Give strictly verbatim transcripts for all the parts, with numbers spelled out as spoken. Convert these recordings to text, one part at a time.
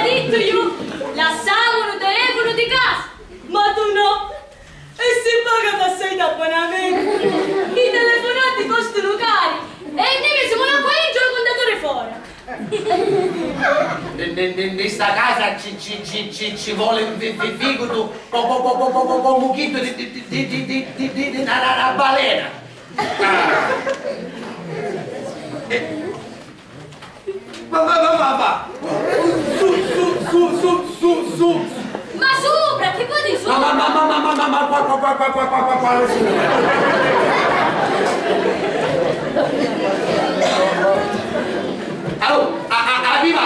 t'avia dittu iu, lassamu lu telefunu di casa, ma tu no. E si pagata assai d'abbonamentu. I telefonati costunu cari e nn'imi simu na quinci lu cuntaturi fora. Nni, nni, nni sta casa ci, ci, ci, ci, ci voli un fi-, fi-, figutu co, co, comu chiddu di, di, di na, na, na balena. Ah. Eh. Va, va, va, va, va. Su, su, su, su, su, su, su. Ma supra, chi voti supra? Ma, ma, ma, ma, ma, ma, ma, qua, qua, qua, qua, qua, qua, qua, qua, su. Allora, a, a, arriva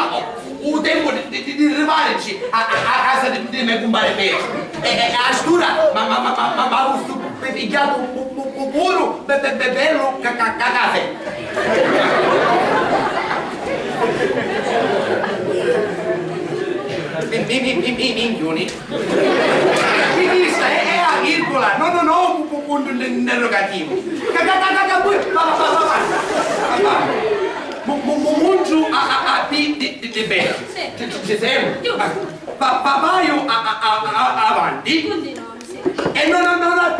u tempu di, di, di, di arrivarici a, a, a casa di, di me cumpare Petru. E, e, a st'ura, ma, ma, ma, ma, ma, ma, stu pe-, pigghiatu pu-, pu-, pu-, puru be-, be-, be-, bellu ca-, ca-, ca-, cafè. Mi, mi, mi, mi, mi, minchiuni. Chi chista è, è a virgola, no, no, no, pu-, pu-, puntu in-, interrogativu. Ca-, ca-, ca-, ca-, ca-, poi, va, va, va, va, va. Mu-, mu-, mu-, mungiu a, a, a, di, di, di, di bene. Sì. Ci, ci, ci siamo? Giusto. Ah, va, va, vaiu a, a, a, a, avanti. Continuiamo, sì. E non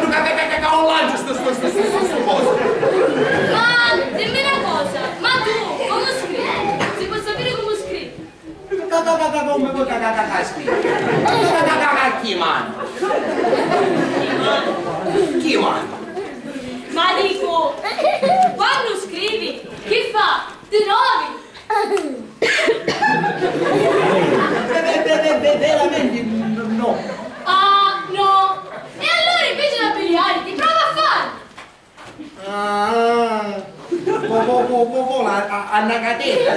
quantu ca, ca, ca, ca, ca, o langiu stu, stu, stu, stu, stu, stu cosu. Ma dimmi na cosa, ma tu comu scrivi? Si po' sapiri comu scrivi? Ca, ca, ca, ca, comu, ca, ca, ca, ca, scrivi? Ca, ca, ca, ca, ca, chi manu? Chi manu? Ma dicu, quannu scrivi, chi fa? Ti novi? Ve-, ve-, ve-, ve-, ve-, veramenti n-, no. Ah, no. E allura inveci di abbiliariti, prova a fari! Ah, vo-, vo-, vo-, vo-, vola a, a, a na catedra.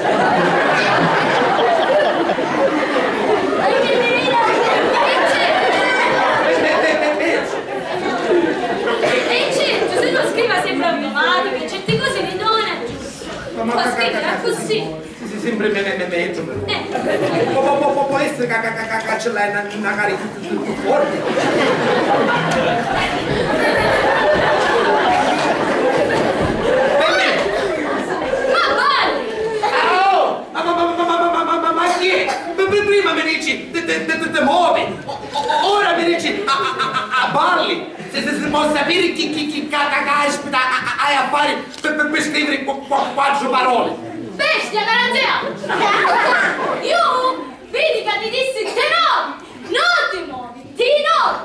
E certu, se no scriva sempri a me matri, che certi cosi li dona. Ma, ma, ma, ma scriviri accussì. Sì, sì, sempri me, me, me, me, eh. Po, po, po, po, po essiri ca, ca, ca, ca, ca ci l'hai na, na cari forti. Ma balli! Ah, oh! Ma, ma, ma, ma chi è? P-, p-, prima mi dici, ti, ti, ti, ti, ti movi. O, o, o, ora mi dici, a, a, a, a, a balli. Si, si, si po' sapiri chi, chi, chi ca-, ca-, caspita ha, ha, hai a fari pi, pi, pi scriviri qu-, qu-, quattru paroli? Bestia, caranzea! Iu vidi ca ti dissi ti novi! No ti movi! Ti novi!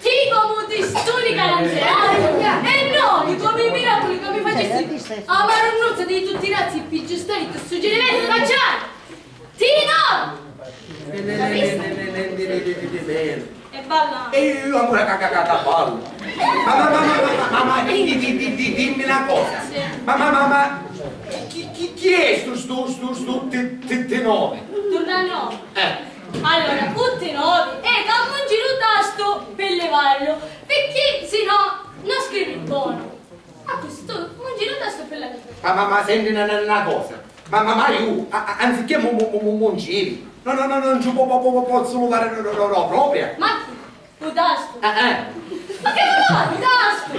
Ti comu ti stuni, caranzea! E novi comu i miraculi ca mi facissi a marunnuzza di tutti i razzi pi giustari stu sugirimentu ca c'hai! Tino! Capiste? E balla. E io ancora ca, ca, ca, ca ballo. Ma, ma, ma, ma, ma, ma, ma, di, di, di, di, di, dimmi na cosa. Sì. Ma, ma, ma, ma, chi, chi, chi è stu, stu, stu, stu ti, ti, ti novi? Turna novi. Eh. Allora, u ti novi è ca mungi lu tastu pi livarlu, picchì si no non scrivi bonu. A questu, mungi lu tastu pi la vita. Ma, ma, ma senti na, na, na cosa. Ma, ma, ma iu, a, a, anziché mu, mu, mu, mu, mungiri, no, no, no, no, non ci po, po, po, po, pozzu luvari, no, no, no, no, propria. Ma chi? U tastu? Eh, eh. Ma chi vulari u tastu?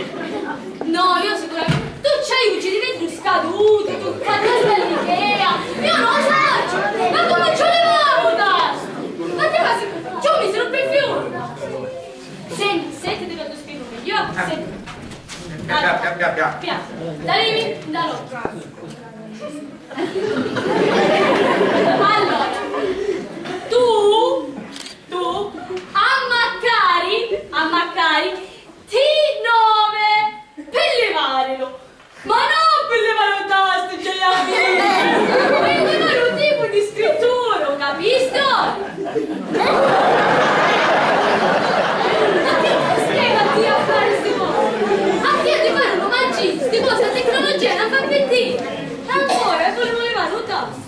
No, io sicuramente. Tu c'hai u ciriveddu scadutu, tu c'hai a testa all'Ikea. Io non lo faccio. Ma come ci voleva u tastu? Ma che fasi? Ci ho messo un perfume. Senti, senti, ti vado a spiegare meglio. Senti. Allora, pian, pian, pian, pian. Pian. Dai, dai. Allora, tu, tu, ammaccari, ammaccari, ti nove, pi livarilu. Ma no pi livari u tastu, ci l'hai a viri! Pi livari u tipu di scrittura, capistu? Ma chi ti spiega a tia a fari sti cosi? A tia ti parunu magia, sti cosi a tecnologia la fa pi tia! Ancora, e vulemu livari u tastu?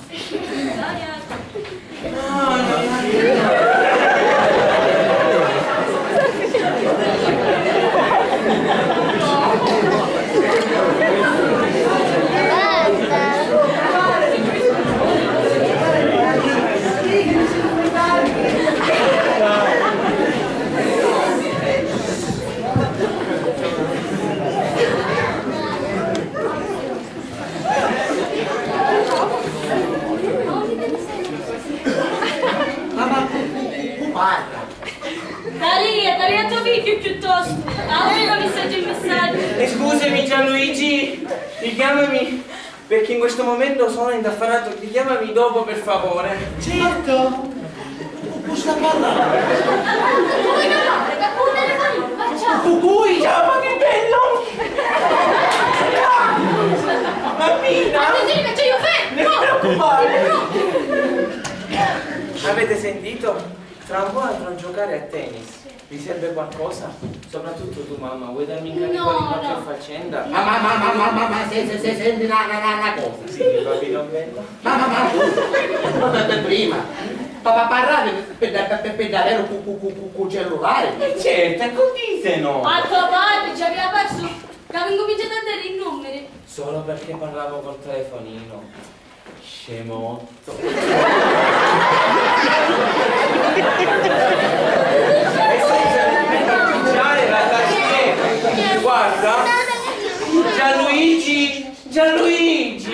Ma, ma cu, cu, cu parra? Talia, talia to figghiu chiuttostu. Autri ca missaggi e missaggi. E scusami, Gianluigi, richiamami, perché in questo momento sono indaffaratu. Richiamami dopo, per favore. Certo. Cu, cu sta parrannu? Cu cui ca parra? Cu cui? Cu cui? Ciao, ma che bello! Mammina! Attenzione che c'è io, fermo! Non ti preoccupare! Avete sentito? Tra un po' andrò a giocare a tennis. Vi serve qualcosa? Soprattutto tu, mamma, vuoi darmi incarico di qualche faccenda? Ma, ma, ma, ma, ma, ma, ma, se, se, se, senti na, na, na, na cosa. Sì, bambino bello. Ma, ma, ma, tu, ma, ma, ma prima, pa, pa, parlavi pi, pi, pi, pi, pi daveru cu, cu, cu, cu, cu cellulari? E certo, e cu dite no? A to patri ci avia parsu ca avi incuminciatu a dari i numeri. Solo perché parlavo col telefonino. Scemotto. E senza nemmeno appicciare la tastiera. Guarda, Gianluigi, Gianluigi.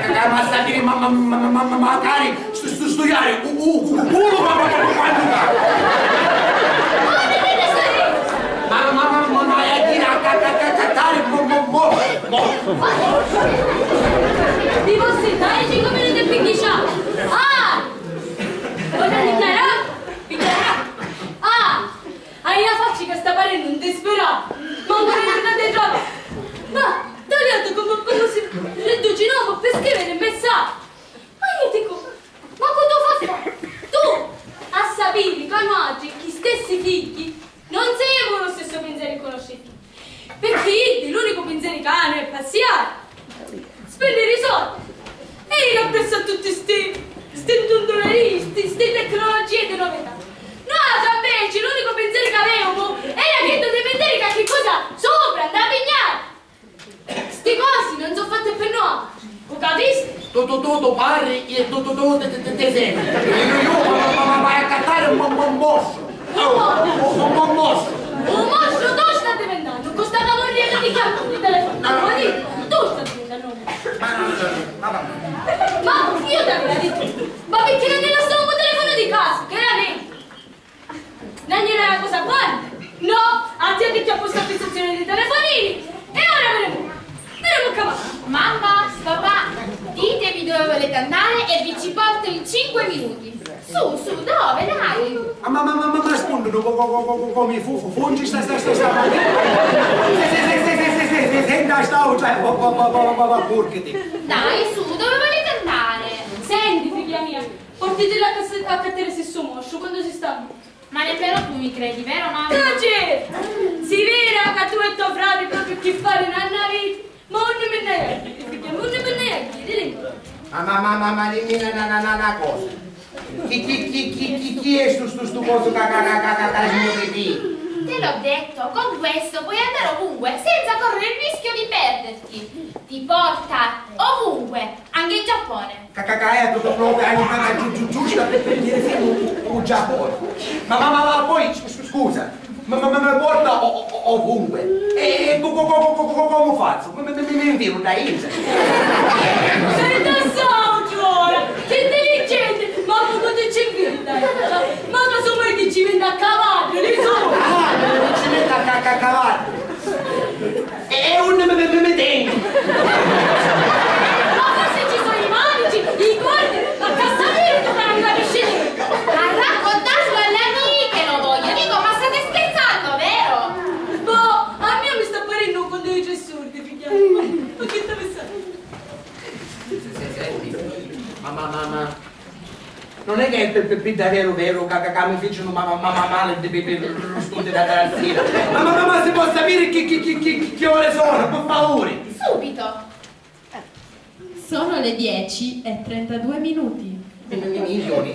ca, ca, ca, ma sta diri, ma, ma, ma, ma, ma, macari stu, stu, studiari, u, u, u, u, ma, ma, ma, ma, ma, ma, ma, ma, ma, ma, ma, ma, ma, ma, mo, mo, mo. Ti posso dare cinque minuti e quindici anni? Ah! Voglio dichiarare? Dichiarare? Ah! Hai la faccia che sta parendo un disperato! Ma pure io non ti trovo! Ma tagliato come, come si riduce un uomo per scrivere il messaggio! Ma io dico, ma cosa tu fai? Tu a sapere che noi altri, chi stessi figli, non siamo lo stesso pensiero che conosci i figli. Perché iddi l'unico pensiero che hanno è passiare, spendere i soldi. E io appresso a tutti sti, sti intundulerii, sti, sti tecnologie di novità. Noi invece l'unico pensiero che avevamo era quello di mettere qualche cosa sopra, andare a pignare. Sti cosi non so fatte per noi. Lu capisti? Tu, tu, tu, tu parri e tu, tu, tu, te, te, te, te senti. Io, io, ma, ma, ma, ma vai a accattare un, un, un mostru. Oh, un, un, un mostru. Un mostru tu stai diventando. Con sta camorriera di campo di telefono. Ah. Vuoi dire? Tu stai diventando un mostru. Ma, ma, ma, ma. Ma io ti avrei detto. Ma perché non ti lasciamo un telefono di casa? Chiaramente. Non era una cosa buona? No, a te ti ho posto a fissazione di telefonini e ora vedremo, vedremo che va. Mamma, papà, ditemi dove volete andare e vi ci porto in cinque minuti. Su, su, dove, dai? Ah, ma, ma, ma, ma, ma spuntunu co, co, co, co, co, come fu, fu, fungi sta, sta, sta, sta, ma, se, se, se, senta sta, cioè, va, va, va, va, va, va, purchiti. Dai, su, dove volete andare? Senti, figlia mia, Portitila a cas-, a cattari si stu mostru, quantu si sta. Ma nemmeno tu mi credi, vero, mamma? Taci! Si vira ca tu e to frati propriu chi fari na, na vita, ma unni mi nn'haiu a jiri, figghia, unni mi nn'haiu a jiri, dimmi. Ma, ma, ma, ma, ma, dimmi na, na, na, na, na cosa. Chi, chi, chi, chi, chi, chi è stu, stu, stu cosu ca, ca, ca, ca, ca, ca, Te l'ho detto, con questo puoi andare ovunque, senza correre il rischio di perderti. Ti porta ovunque, anche in Giappone. Ca, ca, ca, è tutto proprio, hai giù, giù, giusta per, per dire sì, un, un Giappone. Ma, ma, ma, ma poi, s-, s-, scusa, ma, ma, ma, ma porta o-, o-, o-, ovunque. E, e co-, co-, co-, co-, co-, come faccio? Mi, mi, mi, mi inviro da India. Senta, Giora, che intelligente, ma come ti ci invita? Ma casomai ti ci vende a cavallo, lì su. Ah, mi ci metto a ca-, ca-, cavallo. E, e unni mi, mi, mi, mi tengu? Ma forse ci sono i manici, i corni, ma cassaviri tu non capisci niente. A raccontarlo alle amiche lo voglio, dico, ma state scherzando, vero? Boh, a mia mi sta parennu un conto di tre sordi, figlioli. Ma che te ne sai? Se, se, se, senti, ma, ma, ma, ma, non è che è per, per, per davvero vero ca, ca, ca mi fecero ma, ma, ma, ma male di, per, per lo studio da, da sera? Ma, ma, ma, ma si può sapere che, che, che, che, che ore sono, per favore? Subito. Sono le dieci e trentadue minuti. Mi, mi, mi, milioni.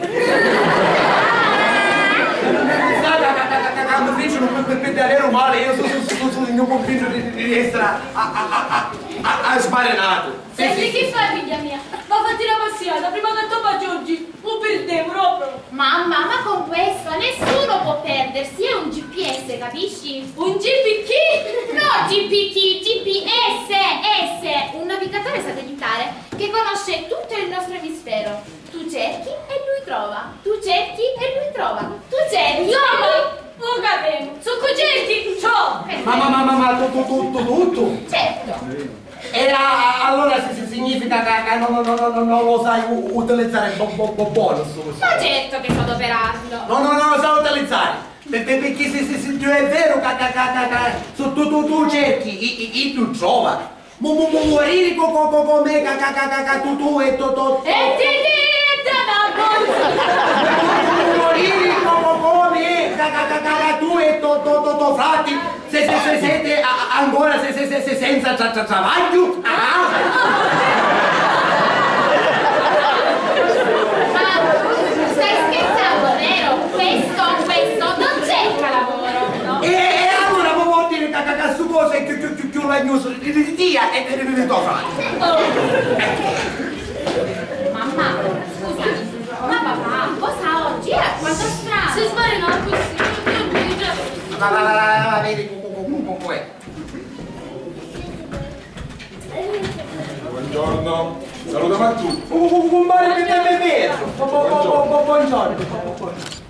Sa ca, ca, ca, ca, ca mi fecero per, per, per davvero male, io so, so, so, so, sono convinto di, di essere a, a, a, a, a, a sbarenato. Sì, senti, sì, chi fai, figghia mia? Va a fatti na passiata, prima ca toppa Giorgi, u pirdemu proprio. Mamma, ma con questo nessuno può perdersi, è un G P S, capisci? Un G P chi? No, G P chi, G P S, S, un navigatore satellitare che conosce tutto il nostro emisfero. Tu cerchi e lui trova, tu cerchi e lui trova, tu cerchi e lui... Insomma, u capemu, su cu cerchi, ciò! Ma, ma, ma, ma, ma, tu, tu, tu, tu, tuttu? Certo. E a-, a-, allora si, si significa ca, ca no, no, no, no, no, non lo sai u-, utilizzare bo-, bo-, bo-, bonus, questo. Ma certo che so adoperarlo. No, no, no lo sa utilizzare. Pe-, pe-, perché se, se, se è vero ca, ca, ca, ca, ca, su, tu, tu, tu cerchi, i, i, i tu trova. Mu, mu, mu, morire co, co, co, come ca, ca, ca, ca, ca, tu, tu e to, to, to. E ti, ti, e te va, poi. Mu, mu, mu, morire co, co, come ca, ca, ca, ca, ca, tu e to, to, to, to frati. Se, se, se, sete a, a, ancora se, se, se, se, senza tra, tra, travaggio? Ah! Ma stai scherzando, vero? Questo, questo non cerca lavoro, no? E, e allora vuol dire che, che, che stu coso è più, più, più, più lagnoso di, di, di tia e di, di, di tuo frate. Mamma, scusami, ma papà, cosa oggi? Eh, quanto strano! Si sbarina così, non mi dice. Va, va, va, va, va, vedi, cu, cu, cu, cu, cu, cu è. Buongiorno. Salutiamo a tutti. Cu, cu, cu, cumpari, mi, mi, mi, mi. Bu-, bu-, bu-, bu-, bu-, buongiorno.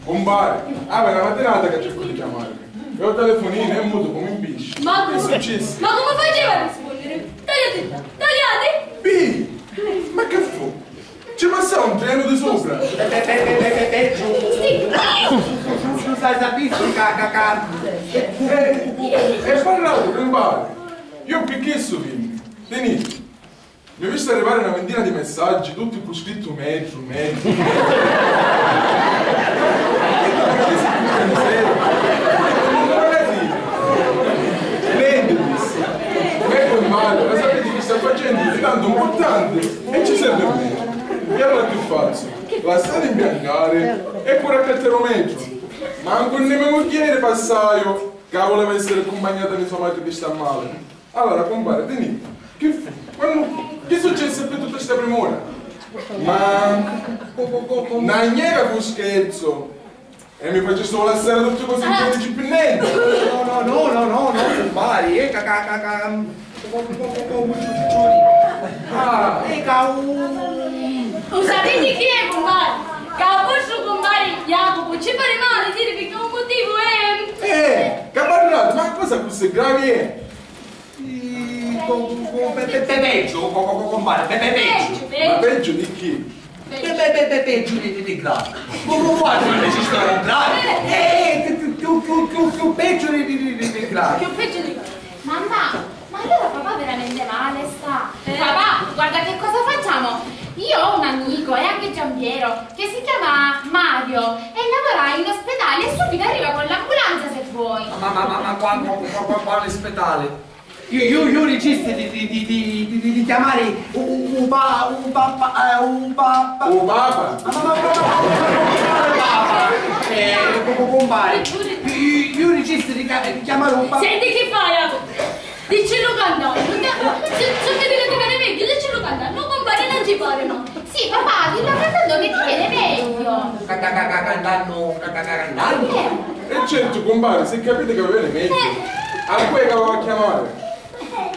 Cumpari, ah, per la mattinata che cerco di chiamare. E ho telefonino, è muto come un pesce. Ma che è successo? Ma come faceva a rispondere? Tagliati, tagliati! Pi! Ma che fu? Ci passava un treno di sopra. Pe-, pe-, pe-, pe-, pe-, peggio. Su, su, su, su, su, sai, sapessi ca, ca, ca. Eh, e parla pure, cumpari. Io pi chissu vinni. Teniti. Mi ho visto arrivare una ventina di messaggi, tutti cu scrittu metru, metru. Nenti, dissi. Metru è male, ma sapete chi sta facendo? È tanto importante e ci serve bene. E allora che faccio? Lasciatemi andare e pure a catterometro. Manco né me mugghieri passaiu, ca voleva essere accumpagnata di sua madre che sta male. Allora, cumpari, teni, chi fu? Quannu, chi successe pi tutta sta primura? Ma, na gnera fu scherzo. E mi facistu lassare tutti così in piedi cipinnenti. No, no, no, no, no, no, cumpari, eh, ca, ca, ca, ca, ah, eh, ca, u... U sapiti chi è, cumpari? Ca a vostru cumpari Jacopo ci pari mali diri picchì un motivu è... Eh, ca parrati, ma cosa così gravi è? Sì, co-, co-, co-, pe-, pe-, pe-, peggio, co-, co-, co-, compare, pe-, pe-, peggio. Peggio, peggio. Ma peggio di chi? Pe-, pe-, pe-, pe-, peggio di, di, di grave. Ma, ma, guarda, non esistono gravi. Eh, eh, più, più, più, più, più, più peggio di, di, di, di, di grave. Più peggio di grave. Mamma, ma allora papà veramente male sta? Eh. Papà, guarda che cosa facciamo. Io ho un amico, è anche Giampiero, che si chiama Mario e lavora in ospedale e subito arriva con l'ambulanza se vuoi. Ma, ma, ma, ma, qua-, qua-, qua-, qua-, quale ospedale? Io, io, io dicisti di, di, di, di, di, di, di chiamare u, u, u pa-, u pa-, pa-, eh, u pa-, pa-, U papa? Ma, ma, ma, ma, ma, ma, ma, ma, ma, eh, co-, co-, compare. Io, io, io dicisti di ca-, di chiamare u pa-, Senti chi fai, Jacopo? Dicillu cantando, se, se vedi che ti vene meglio, dicillu cantando, compare, non ci pare, no? Sì, papà, dillo cantando che ti viene meglio. Ca-, ca-, ca-, ca-, cantando, ca-, ca-, ca-, cantando? Eh. E certo, compare, si capite che vi vene meglio. Eh. A cui è che va a chiamare?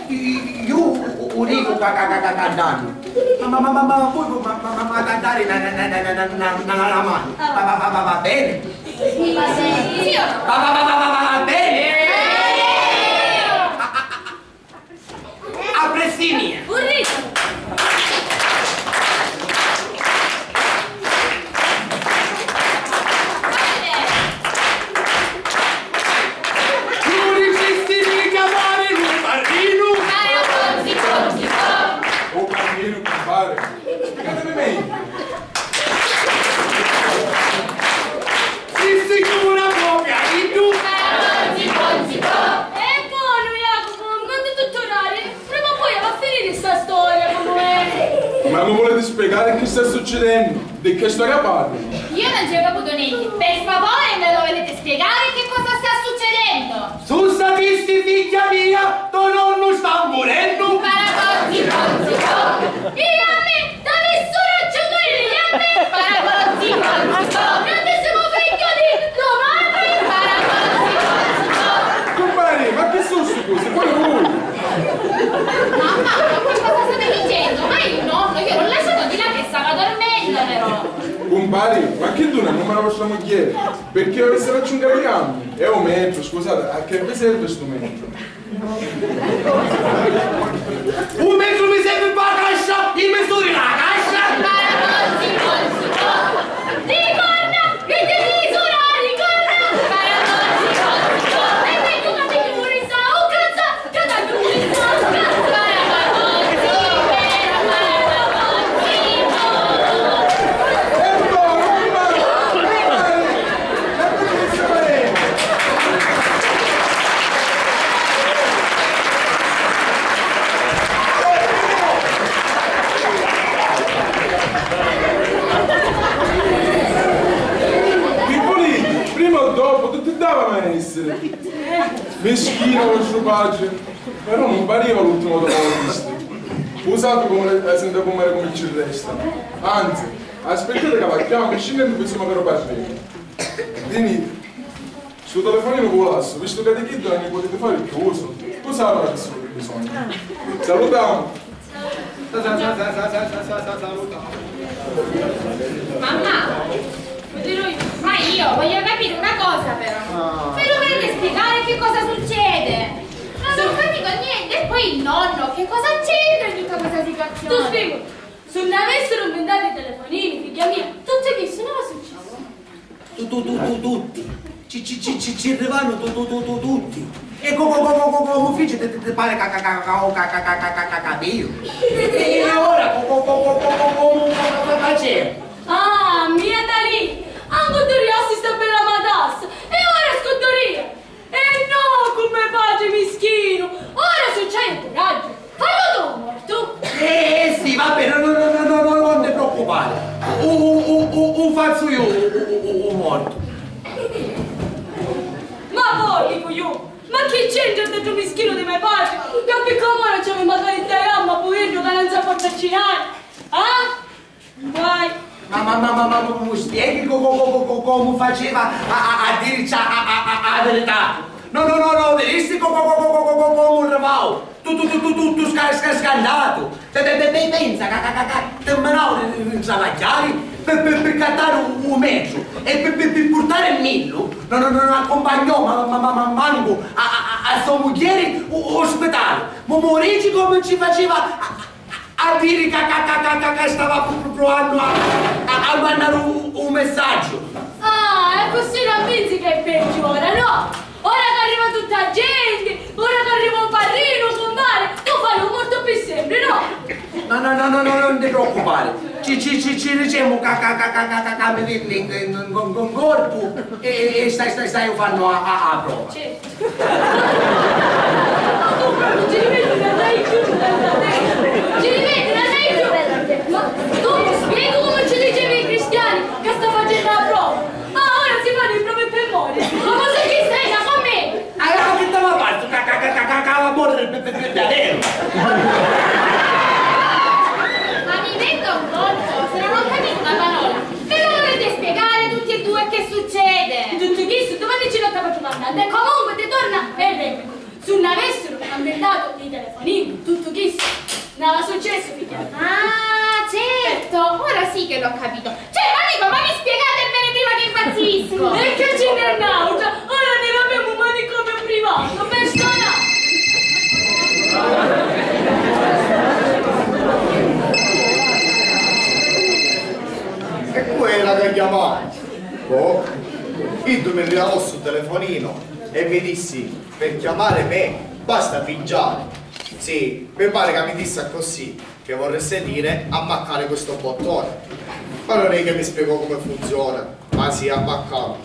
Io u dico ca, ca, ca, ca, cantando. Ma, ma, ma, ma, ma, voi, ma, ma, ma, ma cantare na, na, na mano. Va, va, va, va, va bene? Sì, va bene. Va, va, va, va, va, va, va bene? A, a, a, a pressinia. Lu dicisti di chiamari lu parrinu? Cara, conzi, conzi, conzi. O parrinu, cumpari. Spiegatemi meglio. Si sicura propria iddu? Cara, conzi, conzi, conzi. E buonu, Jacopo, non ti tutturare. Prima o poi va a finire sta storia, comu è. Ma mi volete spiegare che sta succedendo? Di che storia parli? Io non ci ho capito niente. Per favore, me dovete spiegare che cosa sta succedendo. Su sapisti, figghia mia, to nonnu sta murennu. Paragonzi, gonzi, go. I jammi, da nissuna ci sono i jammi. Paragonzi, gonzi, go. Non ti siamo figlioli, domani. Paragonzi, gonzi, go. Compari, ma che sono sti cose? Pure voi. Mamma, ma cosa state dicendo? Ma il nonno, io l'ho lasciato di là che stava dormendo, però. Compari, ma che duna non me la vostra moglie? Perché avesse faccio un galeano? È un metro, scusate, a che vi serve sto metro? Un metro mi serve per la cascia, i misuri la cascia! Ricorda! Ricorda! Che devi misurare, ricorda! E poi tu che ti pure sa, oh, cazzo! Chi vuliti? Prima o dopo, tutti dava a essere. Mischino vostro padre. Però non pariva l'ultima volta che l'ho visto. Usato come le, eh, senta come era, come ci resta. Anzi, aspettate che la chiamo, scendendo pensiamo che lo parleremo. Venite. Sto telefonino ve lo lasso, visto che di chiddu non ne potete fare più uso. Cosa avrà adesso che bisogna? Salutiamo. Mamma, ma io voglio capire una cosa però. Ah. Me dovete spiegare che cosa succede? Non ho capito niente. E poi il nonno, che cosa c'entra in tutta questa situazione? Tu spiego. Se non avessero inventato i telefonini, figlia mia, tutto questo non era successo. Tu, tu, tu, tu, tutti. Ci, ci, ci, ci, ci arrivano tu, tu, tu, tu, tutti. E co, co, co, co, co, come fici ti, ti, ti pare ca, ca, ca, ca, ca, ca, ca, ca, ca, ca, capio? E, e ora co, co, co, co, co, co, co, co, co, co, facemu? Ah, mia Talì! Ancu tu riassi sta bella matassa! E ora scuddurìa! E no, cu me patri mischinu! Ora si c'hai curaggio, fallu tu u mortu! Eh, eh, sì, va bene, no, no, no, no, no, non ti preoccupare. U, u, u, u, u fazzu io, u, u, u, u mortu. Ma voi, dicu io, ma chi c'entra stu mischinu di me patri? Ca picca ora c'avemu a carità jamma, puvinnu ca non sa porta a cinari, ah? Vai! Ma, ma, ma, ma, ma, mi spieghi co, co, co, co, co, comu faceva a, a, a dirci a, a, a, a, a verità? No, no, no, no, viristi co, co, comu arrivau? Tu, tu, tu, tu, tu, tu sca-, sca-, scandatu. Pe-, pe-, pe-, pe-, pensa ca, ca, ca, ca, ti minau di, di, di travagghiari pe, pe, pe cattari u, u mezzu e pe, pe, pe purtari millu. No, no, no, no, accumpagnò, ma, ma, ma, ma, mancu a, a, a, a so mugghieri u, u spitali. Mu, mu dici comu ci faceva a, a, a diri ca, ca, ca, ca, ca, ca stava pru-, pru-, pruvannu a, a, a mannari u, u messaggio. Ah, e così non pensi che è peggio ora, no? Ora che arriva tutta gente, ora che arriva un parrino, compare, tu fai un morto per sempre, no? No, no, no, no, no, non ti preoccupare. Ci, ci, ci, ci dicemu ca, ca, ca mi vinni in, in, in, in corpu e, e, e stai, stai, stai fannu a, a, a prova. Certu. Ci rivedi, non hai più. Ci rivedi, non hai più. Ma tu, spiega come ci dicevi ai cristiani che sta facendo la prova. Ah, ora si fanno i provi per morire. Ma cosa ci sei, ma con me? Ah, ah, chi t'aveva fattu ca, ca, ca, ca, ca, ca va a moriri pi, pi, pi, pi daveru? Ma mi venga un colpo, se non ho capito una parola. Ve lo volete spiegare tutti e due che succede? Tuttu chistu, domani ci lo stavo domandando. E comunque ti torna e rende. Se non avessero inventato i telefonini, tuttu chistu non era successo, figliolo. Ah, certo, ora sì che l'ho capito. Cioè, ma dico, ma mi spiegate bene prima che impazzisco! E che ce n'è n'autra? Ora ne abbiamo un manicomio privato, personale! E cu era ca chiamava? Boh, iddu mi rigalò stu telefoninu e mi dissi, per chiamare me basta pigiari. Sì, mi pare ca mi dissi accussì. Che vorreste dire ammaccare questo bottone? Ma non è che mi spiegò come funziona, ma sì, ammaccau.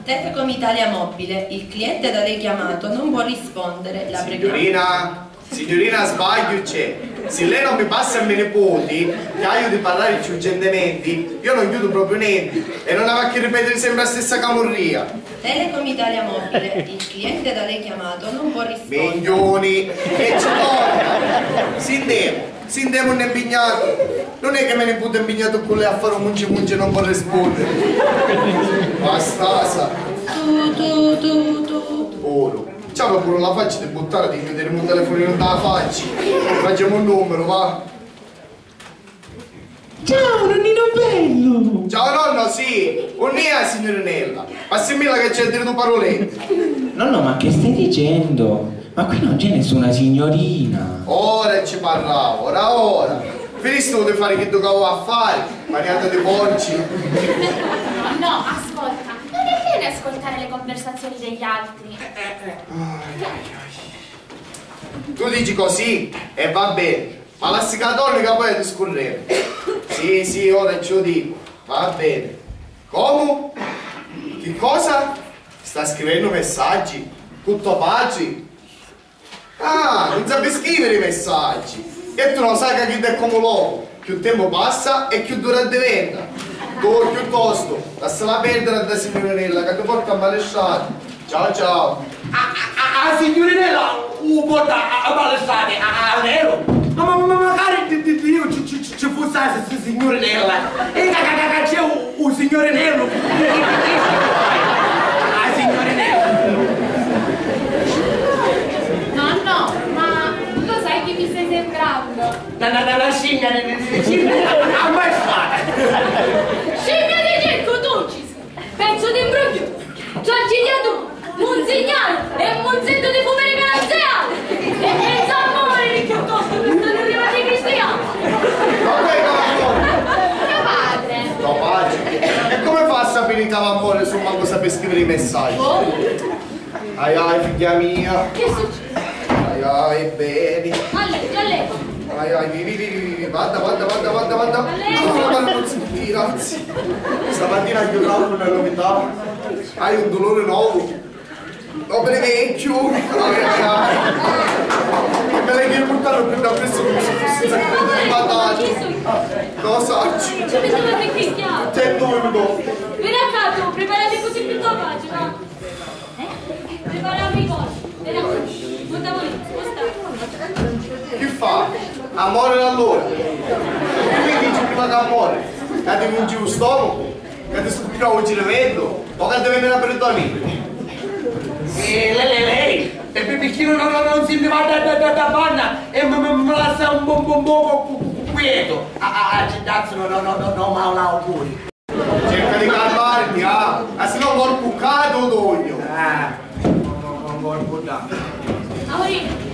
Telecom Italia Mobile, il cliente da lei chiamato non può rispondere. La preghiamo. Signorina, signorina, sbagliu c'è. Se lei non mi passa a me nipoti, che haiu di parrari cchiù gentementi, io non chiudu propriu nenti e non avi a chi ripetiri sempri a stessa camurria. Telecom Italia Mobile, il cliente da lei chiamato non può rispondere. Minchiuni! E ci torna! Sintemu, sintemu un impignatu! Non è che me niputi è impignatu cu lei a fari un munci munci e non può rispondere! Bastasa! Tu, tu, tu, tu. Puru! C'aveva puru la facci di buttari di chiudiri un telefoninu nta la facci! Facemu un numeru, va! Ciao, nonnino bello! Ciao nonno, sì! Unni è a signurinella? Passimilla che c'è a diri du parulette! Nonno, ma che stai dicendo? Ma qui non c'è nessuna signorina! Ora ci parrau, ora ora! Finistu di fari chiddu ca avua a fari, maniata di porci! No, no, ascolta, non è bene ascoltare le conversazioni degli altri. Ai, ai, ai. Tu dici così? E va bene. Ma lassi ca torni ca poi discurremu. Sì, sì, ora ci lu dicu. Va bene. Comu? Chi cosa? Sta scrivennu messaggi? Cu to patri? Ah, nun sapi scriviri messaggi! E tu non sai ca chiddu è comu l'ovu, cchiù tempu passa e cchiù duru addiventa. Tu, cchiuttostu, lassala perdiri a dda signurinella ca ti porta a mali strati. Ciao, ciao. A, a, a, a signurinella u porta a, a mali strati, a, a, a veru? Ma, ma, ma macari di, di, di iu ci, ci, ci, ci fussi a si, si, signurinella. E ca, ca, ca, ca c'è u, u signurinellu. A signurinella. Nonno, ma lo sai che mi stai sembrando? Na, na, na, na scimmia di, di, di, di scimmia ammazzata. Scimmia di circo, tu ci sei. Pezzo di imbroglio! Tragediatore! Munzignaro! E munzetto di fumeri calanzeale! E pensa a morire piuttosto che stanno arrivando i cristiani! Ma poi come? Mio padre! Tuo padre? E come fa a sapere che va a morire se manco sape scrivere i messaggi? Boh! Ai ai, figghia mia! Che succede? Ai ai, beni! A lei, a lei! Ai ai, vivi, vivi, vivi, guarda, guarda, guarda, guarda, guarda. No, no, no, non si tira, anzi. Stamattina chiudiamo una novità. Hai un dolore nuovo. Opere vecchio. Ai ai ai. Me l'hai che portarlo più da presto come se fosse un sacco di patate. Lo saccio. Ci metteva anche qui, chiaro. Te dove? Vedi accanto, preparate così più tua pagina. Eh? Preparami i cosi. Vedi accanto. Guarda voi, sposta. Chi fa? A moriri allura? Chi mi dici prima ca mori? Ca ti munci u stomacu? Ca ti scuppiau u ciriveddu? O ca ti veni la peritoniti? Eh, lei, lei, lei, e pi-, picchì non, non, non si ne va da, da, da, da banna e mi, mi, mi lassa un po', un po', un poco cu-, cu-, cu-, quieto? A, a, a, cittazzu, no, no, no, no, no, ma l'auguri. Cerca di calmarti, ah! Ma si no corpu ccà tu dugnu! Ah, non corpu ddà. Amore.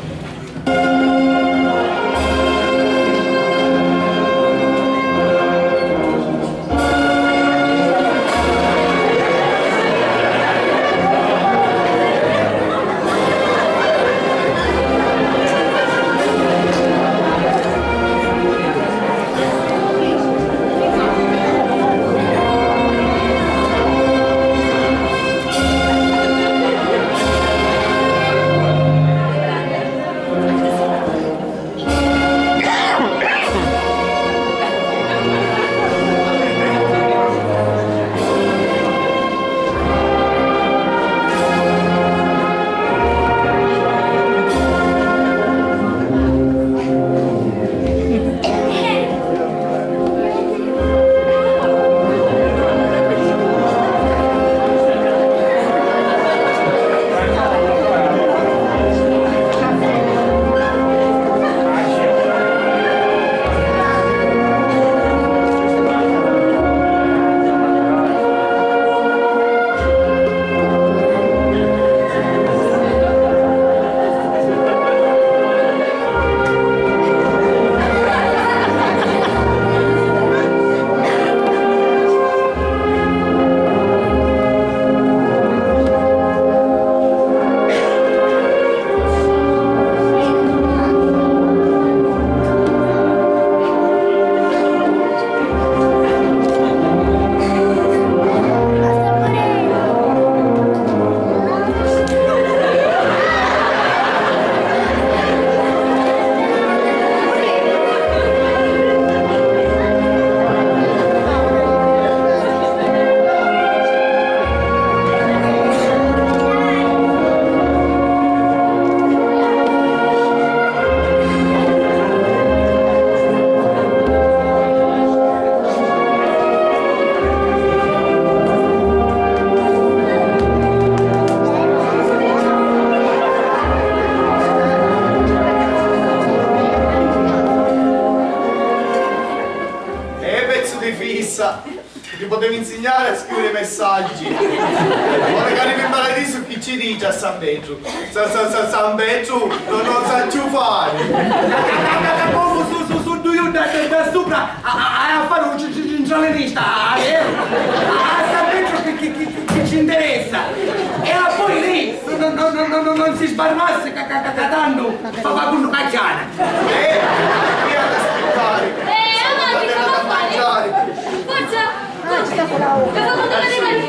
messaggi. Ora c'arrivi in paradisu chi ci dici a San Petru? Sa, sa, sa, San Petru non lo sa più fare. Comu su, su, su dui da, da, da supra a, a, a fare un c-, c-, c-, centralinista, eh? A San Petru chi, chi, chi, chi ci interessa? E poi lì non, non, non, non, non si sbarmassi ca, ca, ca, ca tandu fa, fa cunnu cacchiana. Eh, chi ha da aspettare? Eh, avanti, che va a fare? Forza! Forza! Che fa cunnu cacchiana?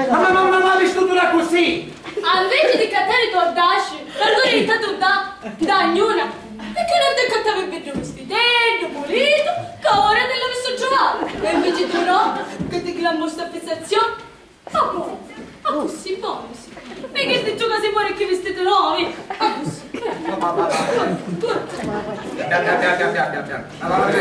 Ma, ma, ma, ma, ma vistutura così! Ah, invece di cattari dordasci, allura hai cattatu da, da ognuna. Perché non ti cattavi un beddu vestitellu, pulito, che ora ti l'avissi trovato. E invece tu no, che ti glambo sta fissazione. Ma buono, ma così buono, sì. Mica hai detto che si muore chi vestiti nuovi. Ma così. Guarda, guarda. Pian, pian, pian, pian, pian, pian. Allora,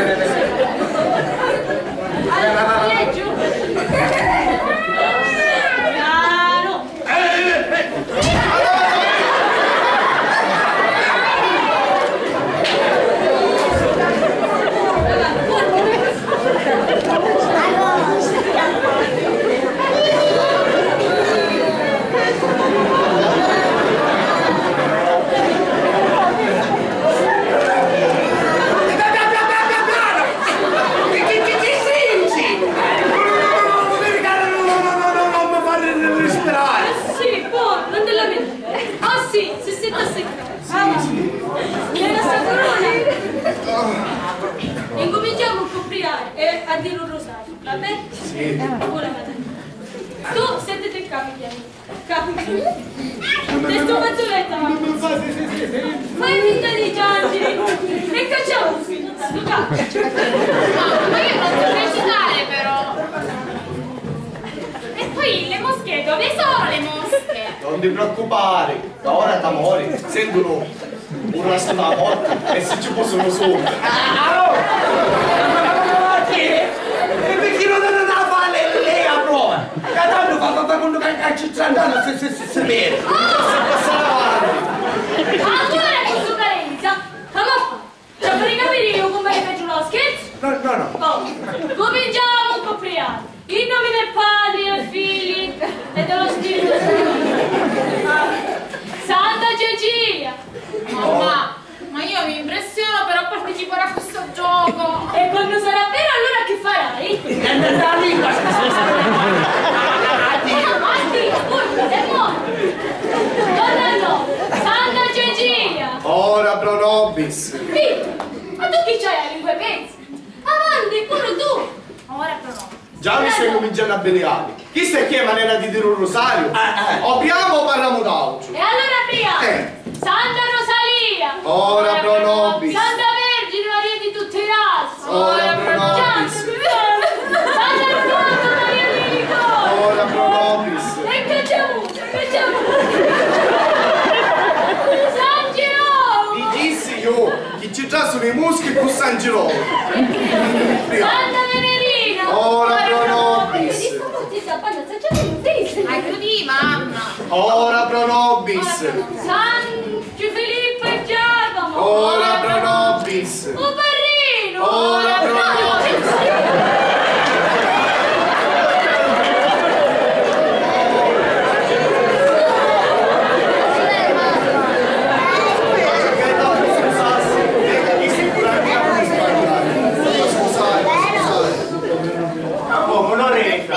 Sì, buono, non te lamentare. Ah, sì, si sente a sentare. Allora, nella sua corona. Incominciamo a copriare e a dire un rosario, va bene? Sì. Buona mattina. Tu sentiti qua, Michele. Ca-, te sto fazzoletto, ma fai finta di piangere e cacciamo subito, tanto ca-. No, ma io non so recitare, però. E poi le mosche, dove sono le mosche? Non ti preoccupare, da ora t'amori, sento un un rastru dâ morti e si ci fussi un suonnu. Ah, oh! E perché non, non, non fa lei, lei la prova? Ca tandu fa, fa, fa quannu ca, ca ci sta andando, se, se, se, se vede. Si passa avanti. Allora, questa carenza, ma va fa? Ci fai capire io come faccio lo scherzo? No, no, no. Oh, cominciamo a copiare. In nomine del Padre, del Figlio e dello Spirito Santo. Santa Cecilia! Mamma, ma io mi impressiono però a partecipare a questo gioco. E quando sarà vero, allora che farai? E andare a lingua, scusa. Avanti, forza, e mo. Torna no. Santa Cecilia! Ora pro nobis. Sì, ma tu chi c'hai la lingua in mezzo? Avanti, pure tu! Ora pro nobis. Già mi stai cuminciannu a biliari. Chista è chi è manera di diri un rusariu? Eh, eh. O priamu o parramu d'autru. E allora priamu. Eh. Santa Rosalia. Ora pro nobis. Santa Vergine Maria di tutti i razzi. Ora pro nobis. Santa Rosalia Maria di Ricordo. Ora pro nobis. E che c'è avuto? Che c'è avuto? San Girolamo. Di chi si io? Chi ci trasunu i muschi cu San Girolamo. Santa Venerina! Ora pro nobis! Aiuti, mamma! Ora pro nobis! San Filippo e Giacomo! Ora pro nobis! O parrinu! Ora pro nobis! Comu, Loretta?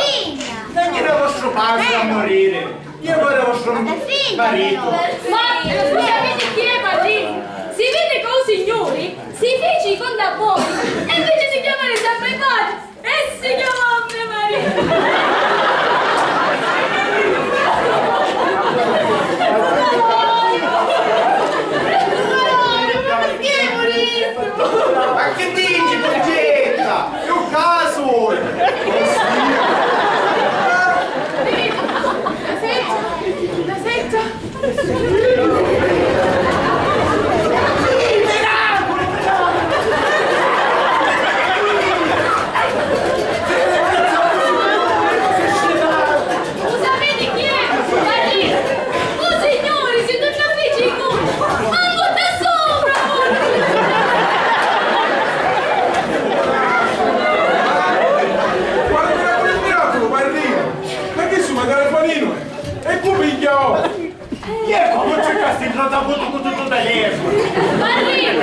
Non era vostru padre a morire, io ero vostro marito. Ma sapete chi è padrino? Si vede che un signore si fece i conti a voi e invece di chiamare sempre padre, e si chiama Anna Maria! Ma che dici, Conchetta? È un caso! Una setta, una setta. E cu pigghiò? Chi è, comu circasti in trota vutu cu tuttu telefono? Parri!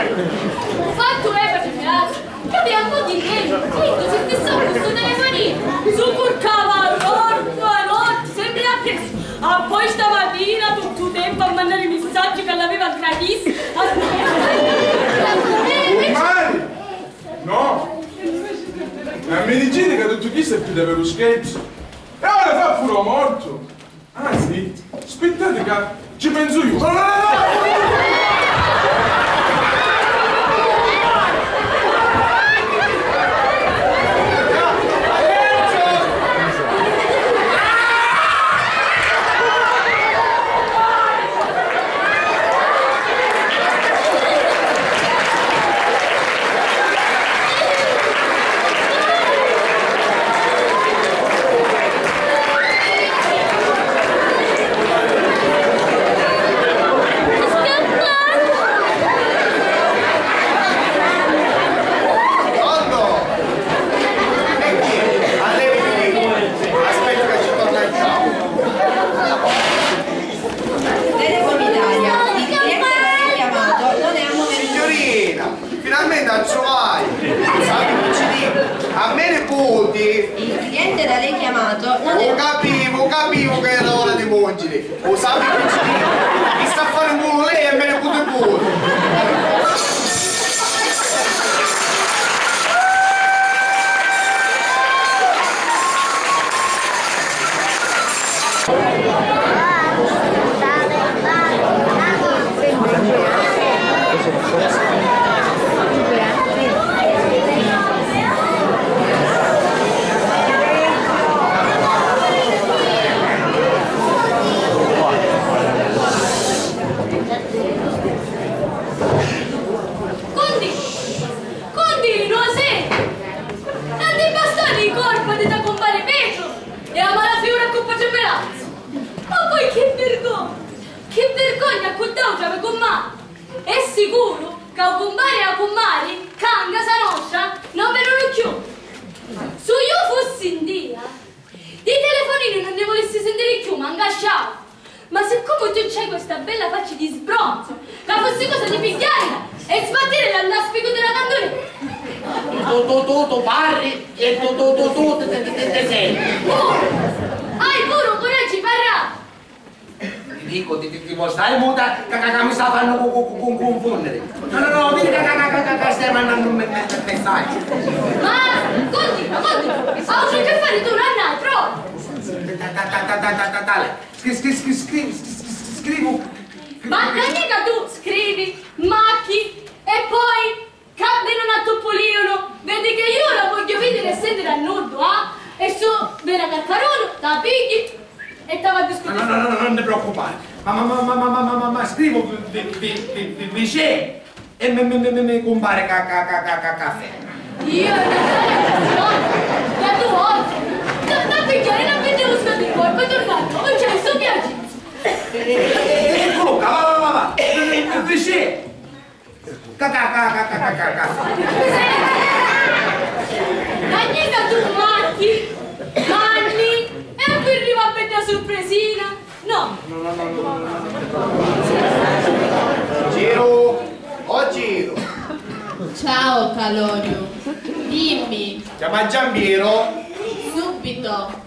U fattu è, Pacifiazzu, ca avia un pocu di tempu, quindi si fissò cu stu telefoninu, su curcava a notti, a notti, sempri appressu. Ah, poi stamatina tuttu u tempu a mannari missaggi ca l'aveva gratis. Cumpari! No! Ma mi diciti ca tuttu chistu è pi daveru scherzu? E ora fa puru u mortu! Ah, sì? Spittati ca ci pensu iu. No, no, no, no! Pronto? E chi è? A lei mi dico. Aspetta che ci torna il capo. Telecom Italia, il cliente da lei chiamato non è al momento. Signorina, finalmente a truvai! Sapi chi ci dicu? A me niputi. Il cliente da lei chiamato non è. U capivu, u capivu ca era ora di mungiri. U sapi chi ci dicu? Chi sta a fari un culu lei e me niputi puru. Cundi? Cundi? No senti? Tanti bastoni i corpa di ta cumpari Petru e a mala fiura cu Pacifiazzu. Ma poi chi virgogna! Chi virgogna cu d'autra me cummari! È sicuru ca u cumpari e a cummari ccà 'n casa nostra non venunu cchiù! Su iu fussi 'n dia, di telefonini nun nni vulissi sintiri cchiù, mancu a sciavu. Ma siccomu tu c'hai questa bella facci di sbronzu, ca fussi cosa di pigghiarila e sbattirila nta spicu di la candulina. Tu, tu, tu, tu parri e tu, tu, tu, tu, ti, ti, ti, ti senti. Oh! Hai puru u curaggiu di parrari! Ti dicu, ti, ti, ti vo' stari muta, ca, ca, ca mi sta fannu cu, cu, cu, cu, cunfunniri. No, no, no, vidi ca, ca, ca, ca, ca stai mannannu me, me, me, messaggi. Ma, continua, continua. Autru che fari tu, non hai, prova. Ta, ta, ta, tale. Scri-, scri-, scri-, scri-, scri-, scri-, scrivu. Ma non è che tu scrivi, macchi, e poi Ca veni un attuppuliunu, vedi che iu la vogghiu vidiri e sentiri a nuddu, ah? E su veni a carcarunu, ta pigghi e ta va a discutiri. No, no, no, no, non ti preoccupare. Ma, ma, ma, scrivu vi, vi, vi, vi, vi, vicè e mi, mi, mi, mi, mi cumpari ca, ca, ca, ca, ca, caffè. Iu e mi sali a cusì, no? Da tu oggi, da, da pigghiari na bidda musca di corpo e tornando, non c'è sto piacere. E, e, e, e, Luca, va, va, va, va. Vicè. Ca, ca, ca. Dai, nica tu, Marchi, Manni, e poi arriva a bedda surpresina. No. Ciru, o Ciru. Ciao, Caloriu. Dimmi. Chiama Giampiero. Subito.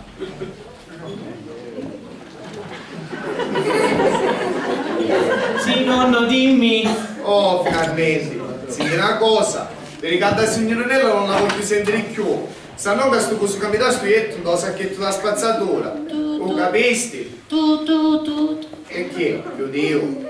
Sì, nonno, dimmi. Oh, finalmenti. Senti na cosa, viri ca dda signurinella non la vogghiu sentiri cchiù. S'annò ca stu cosu ca mi dasti iu jettu nta u sacchettu dâ spazzatura. Tu, u capisti? Tu, tu, tu, tu. E chi? Chiudiu.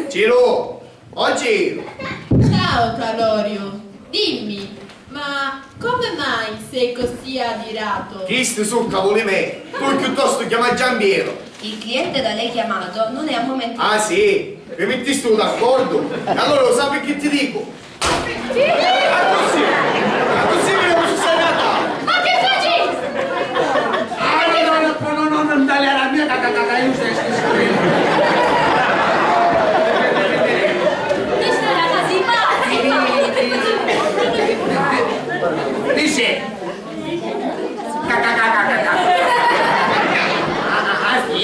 Ciru! Oggi! Ciao, Caloriu. Dimmi, ma come mai sei così adirato? Chisti su cavuli mei. Tu chiuttostu chiama Giampiero. Il cliente da lei chiamato non è al momento. Ah, sì? Vi mittistu d'accordu? E allora u sapi chi ti dicu? Accussì, accussì mi devu succediri a te. Ma chi faci? Ah, no, no, no, no, no, non tagliare a me, ca, ca, ca, ca, io sei, sei, sei. Questa è la casa, i pazzi, i pazzi. Dice, ca, ca, ca. Ah, ah, ah, sì.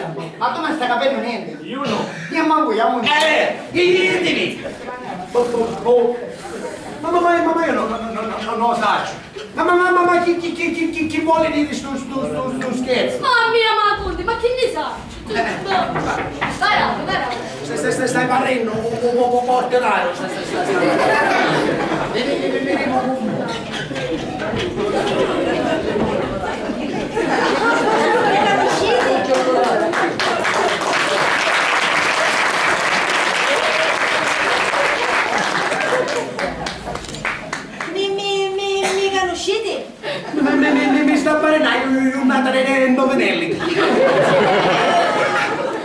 ma tu non stai capendo niente. Io no. Io manco, io manco. Eh, eh, eh, dimmi. Oh, oh, oh. Ma, ma, ma, ma io non, non, non, non, non lo saccio. Ma, ma, ma, ma, ma chi, chi, chi, chi, chi, chi vuole dire stu, stu, stu, stu scherzo? Mamma mia, ma conti, ma chi ne sa? Varate, varate. Stai, stai, stai, stai parrennu, u, u, u, u porteraru, stai, stai, stai, stai. Veni, veni, veni, veni. Mi, mi, mi, mi canusciti? Mi, mi, mi, mi, mi sta a fari na ju-, ju-, jurnata di, di indovinelli.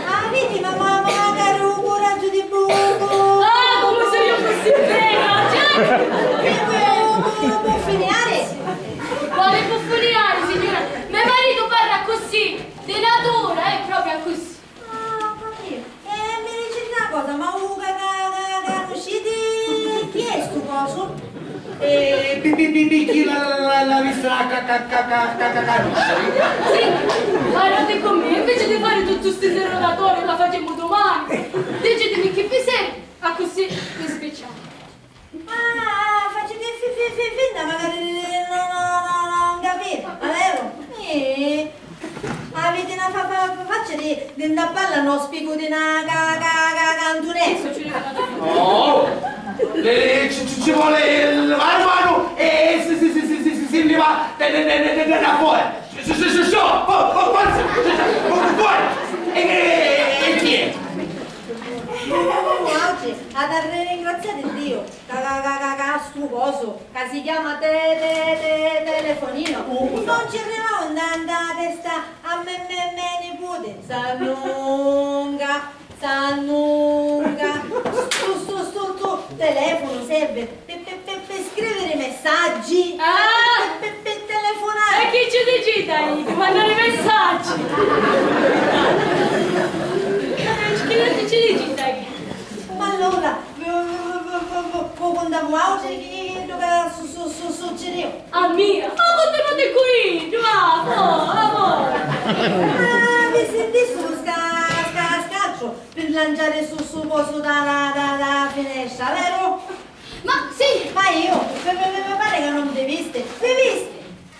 Ah, vidi, ma, ma, ma, magari u curaggio di bu-, bu-, ah, come se io fossi vera, cioè! Di bu-, bu-, bu-, buffiniari? Quale buffiniari, signora? Me marito parla così, di natura, è proprio così. Ah, ho capito. E mi diciti na cosa, ma u ca-, ca-, ca-, canusciti chi è stu cosu? Eh, pi-, pi-, pi-, picchì la, la, la, la vista la ca-, ca-, canusciri? Sì, parlate con me, invece di fare tutto sto interrogatorio, la facciamo domani. Dicitemi chi vi serve, così mi spicciamo. Ah, faciti fi-, fi-, fi-, finta magari di, di, no, no, no, no, non capire, ma vero? Eh, aviti na fa-, fa-, fa-, faccia di, di nda balla no spicu di na ca-, ca-, ca-, cantunessa. Oh! Eh, ci, ci, ci vuole il, la mano e si, si, si, si, si, si, si leva de, de, de, de, de, de là fuori. Su, su, su, su, fo-, fo-, forza, su, su, fo-, fuori. E, e, e chi è? Eh, oggi ha da ringraziare Dio. Ca, ca, ca, ca, ca, stu cosu ca si chiama te, te, te, telefonino. Uh, non ci arrivava nda, nda testa a me, me, me niputi. Sannunga, sannunga. Stu, stu, stu, stu telefono serve pe, pe, pe, pe scrivere messaggi. Ah! Pe, pe, pe, Di mandari messaggi. Chi non ti ci dici, dai? Ma allora, vo-, vo-, vo-, vo-, vo-, vo-, cuntamu autri chi, chi, chi su-, su-, su-, succiriu? A mia? Ma cuntamu di qui, va, va, va. Ah, vi senti su sca-, sca-, scacciu per lanciare su, su cosu da, da, da, da finestra, vero? Ma sì! Ma io, mi, mi, mi, mi pare che non vi visti. Vi visti?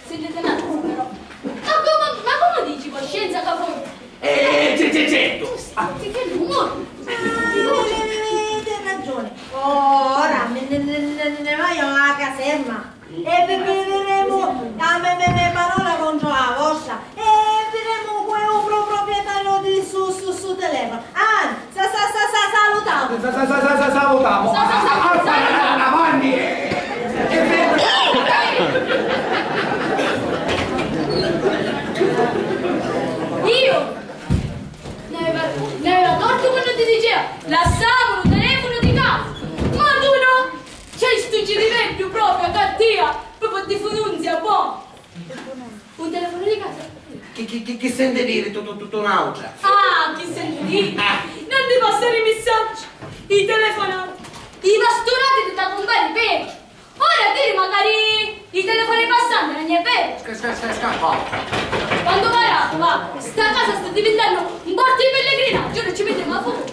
Sentite un attimo, però. Ma come, ma come dici coscienza che voi? Eh, c'è, c'è, certo. Senti che numero? Ah, vedi, vedi, vedi, hai ragione. Ora mi, ne, ne, ne, ne vado alla caserma e vi, vi, vedremo la me, me, me parola contro la vostra e vedremo chi è il pro-, proprietario di su, su, su telefono. Anzi, sa, sa, sa, sa, salutamu. Sa, sa, sa, sa, sa, salutamu. Sa, sa, sa, sa, avanti, avanti. Io n'aveva, n'aveva tortu quannu ti diceva: "Lassamu lu telefonu di casa." Ma tu no! C'hai stu ciriveddu propriu ca tia, propriu ti funzia bon. Un telefono di casa? Chi, chi, chi, chi senti diri tu, tu, tu, tu n'autra? Ah, chi senti diri? Ah. Non ti passari missaggi, i telefonati, i pasturati di ta cumpari Petru. Ora diri macari i telefoni passanti, non è vero? Sca-, sca-, sca-, scappa. Quantu paratu, va, sta casa sta divintannu un portu di pellegrinaggio, ora ci mettiamo a fuoco,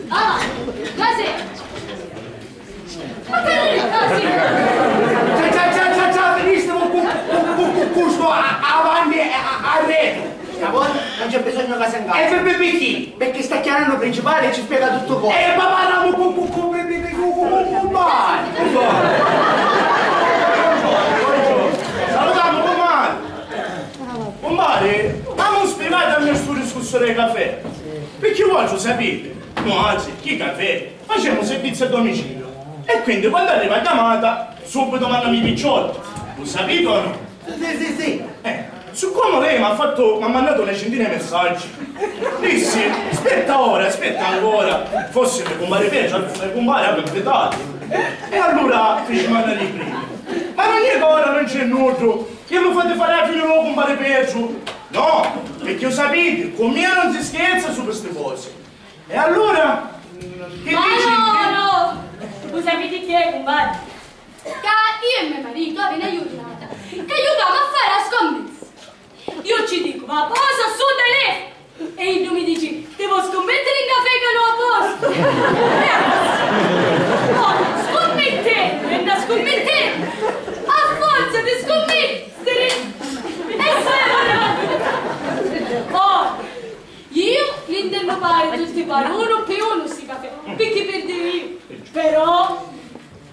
avanti, ma se Ma che è? Ah, sì. Ciao, ciao, ciao, ciao, ciao, finissimo cu, cu, cu, cu, cu sto a, avanti e a, a, arretu. Stavolta non c'è bisogno che se inganni. E per, per, perché? Perché sta chiamando principale e ci spiega tutto cosa. E ma parliamo cu, cu, cu, cu, cu, cu, cu, cu, cu, salutiamo, comare. Compare, ma non spiegate a me sto discorso dei caffè. Perché voi sapete, noi, chi caffè? Facemu serviziu a domiciliu e quindi quannu arriva a chiamata subbitu mannamu i picciotti, lu sapiti o no? Sì, sì, sì, sì. Eh, siccomu lei m'ha fattu, m'ha mannatu na cintina di messaggi, dissi: "Aspetta ora, aspetta ancora, forsi mi cumpari Petru, mi cumpari, avvi invitatu." E allura fici mannari i primi. Ma non è che ora non c'è nuddu, che mi fate fari la fini di lu cumpari Petru? No, perché lu sapiti, cu mia non si scherza su sti cosi. E allura? Che dici? Ma no, no! Lu sapiti chi è, cumpari? Ca io e me maritu havi na jurnata ca jucamu a fari a scommessa. Io ci dicu: "Va, posa stu telefono!" E iddu mi dici: "Ti vo' scummittiri in cafè ca no a postu?" E a postu. Oh, scummittennu e na scummittennu, a forza di scummittiri, e semu arrivati. Oh, Iu li ntennu pari tutti pari, unu pi unu sti cafè, picchì pirdiu iu. Però,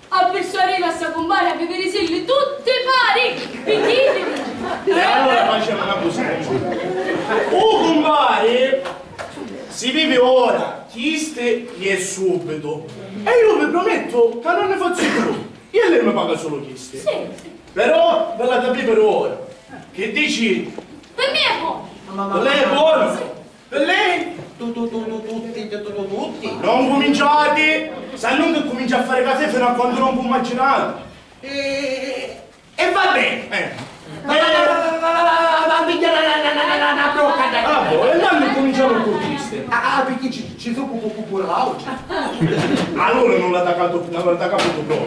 a pirsuarila sta cumpari a bivirisilli tutti pari, picchì iddi vinci. E allura facemu na cusina. U cumpari si vivi ora, chisti e subbitu. E iu vi prumettu ca non ni fazzu cchiù. E lei mi paga sulu chisti. Sì. Però vi l'hati a biviri ora. Chi dici? Pi mia è bonu. Pi lei è bonu? Pi lei? Tu, tu, tu, tu, tutti, tu, tu, tu, tutti. Non cuminciati! S'annunca cumincia a fari cafè finu a quannu non vi immaginati. E, e va beni. Eh. Va, va, va, va, va, va, va, va, pigghia na, na, na, na, na, na brocca, dai. Ah, boh, e allura cuminciamu cu chisti. Ah, ah, picchì ci, ci su cu, cu, cu puru l'autra. Allura non l'ha taccato, non l'ha taccato proprio.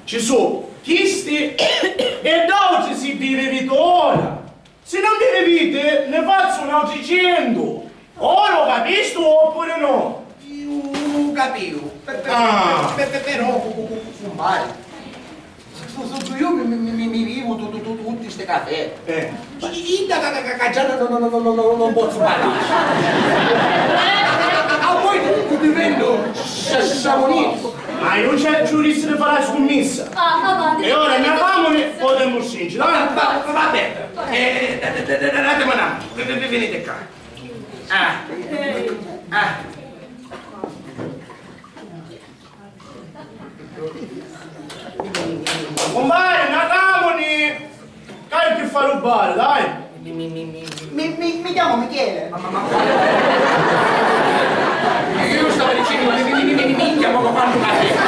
Ci su chisti e d'autri si vi viviti ora. Si non vi viviti, ne fazzu n'autri centu. Ora u capistu oppuru no? Iu u capiu. Pe-, pe-, ah, pe-, pe-, pe-, però, cu-, cu-, cu-, cumpari. Su, su, su, iu mi, mi, mi, mi, mi vivu tu, tu, tu, tutti sti cafè. Eh. Ma i-, idda ca, ca, ca, ca già no, no, no, non pozzu parrari. A voi ti, ti, ti vendu sciamuniti. Ma iu c'è giuristi di fari la scummissa. Ah, ma va, e ora andamuni, potemu stringere. Va, va, va, va bene. Eh, da, da, da, da, datemi una mano. Vi, vi, vi, venite qua. Ah. Ah. Cumpari, narramuni! Cari chi fa lu bari, dai! Mi, mi, mi, mi, mi, mi, mi chiamo Michele. Ma, ma, ma, io stavo dicendo, mi, mi, mi, mi, mi, minchia, ma quanto cazzo!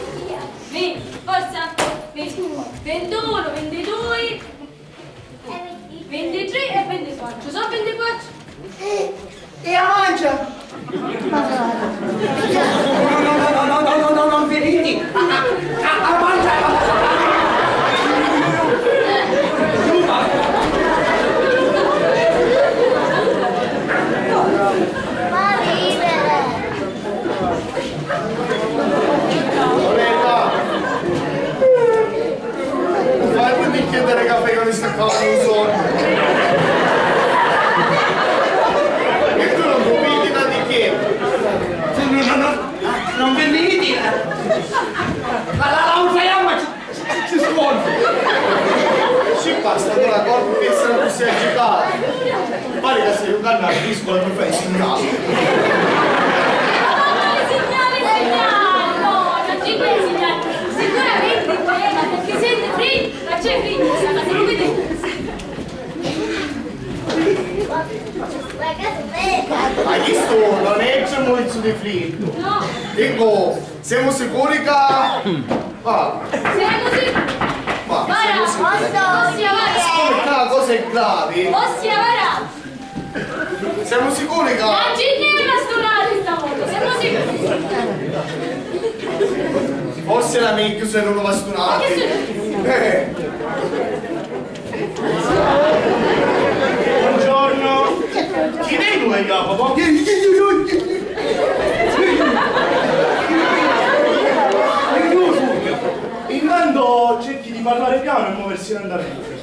Venti, forza. Venti. Vintunu, vintidui, vintitrì e vintiquattru. Sò vintiquattru? E a mancia? No, no, no, no, non veniti! A, a, a, a mancia! Giuda! Fai due bicchieri di caffè con sta cosa, non so. E tu non capisci da di che? No, no, no, no, non veniti! La, la, la, non fai a mancia! Ci sconti! Ci basta, allora, quando pensi che tu sei agitato, pare che sei un danno a disco e mi fai segnale. Ma quale segnale, segnale? No, non ci vuole segnale. Sicuramente, eh, ma perché senti freddo, ma c'è freddo, sta casa, lo vedete? Ma questo non è il muizzu di freddo. No. Dico, siamo sicuri che... Ah. Siamo sicuri. Ma siamo sicuri. Ossia, vara. Siccome qua la cosa è grave. Ossia, vara. Siamo sicuri che... Non ci n'è una stonata stavolta, siamo sicuri. Forse era meglio se non lo bastonate. Ma che succede? Eh. Buongiorno. Chi dei due è Jacopo? Intanto cerchi di parlare piano e muoversi lentamente.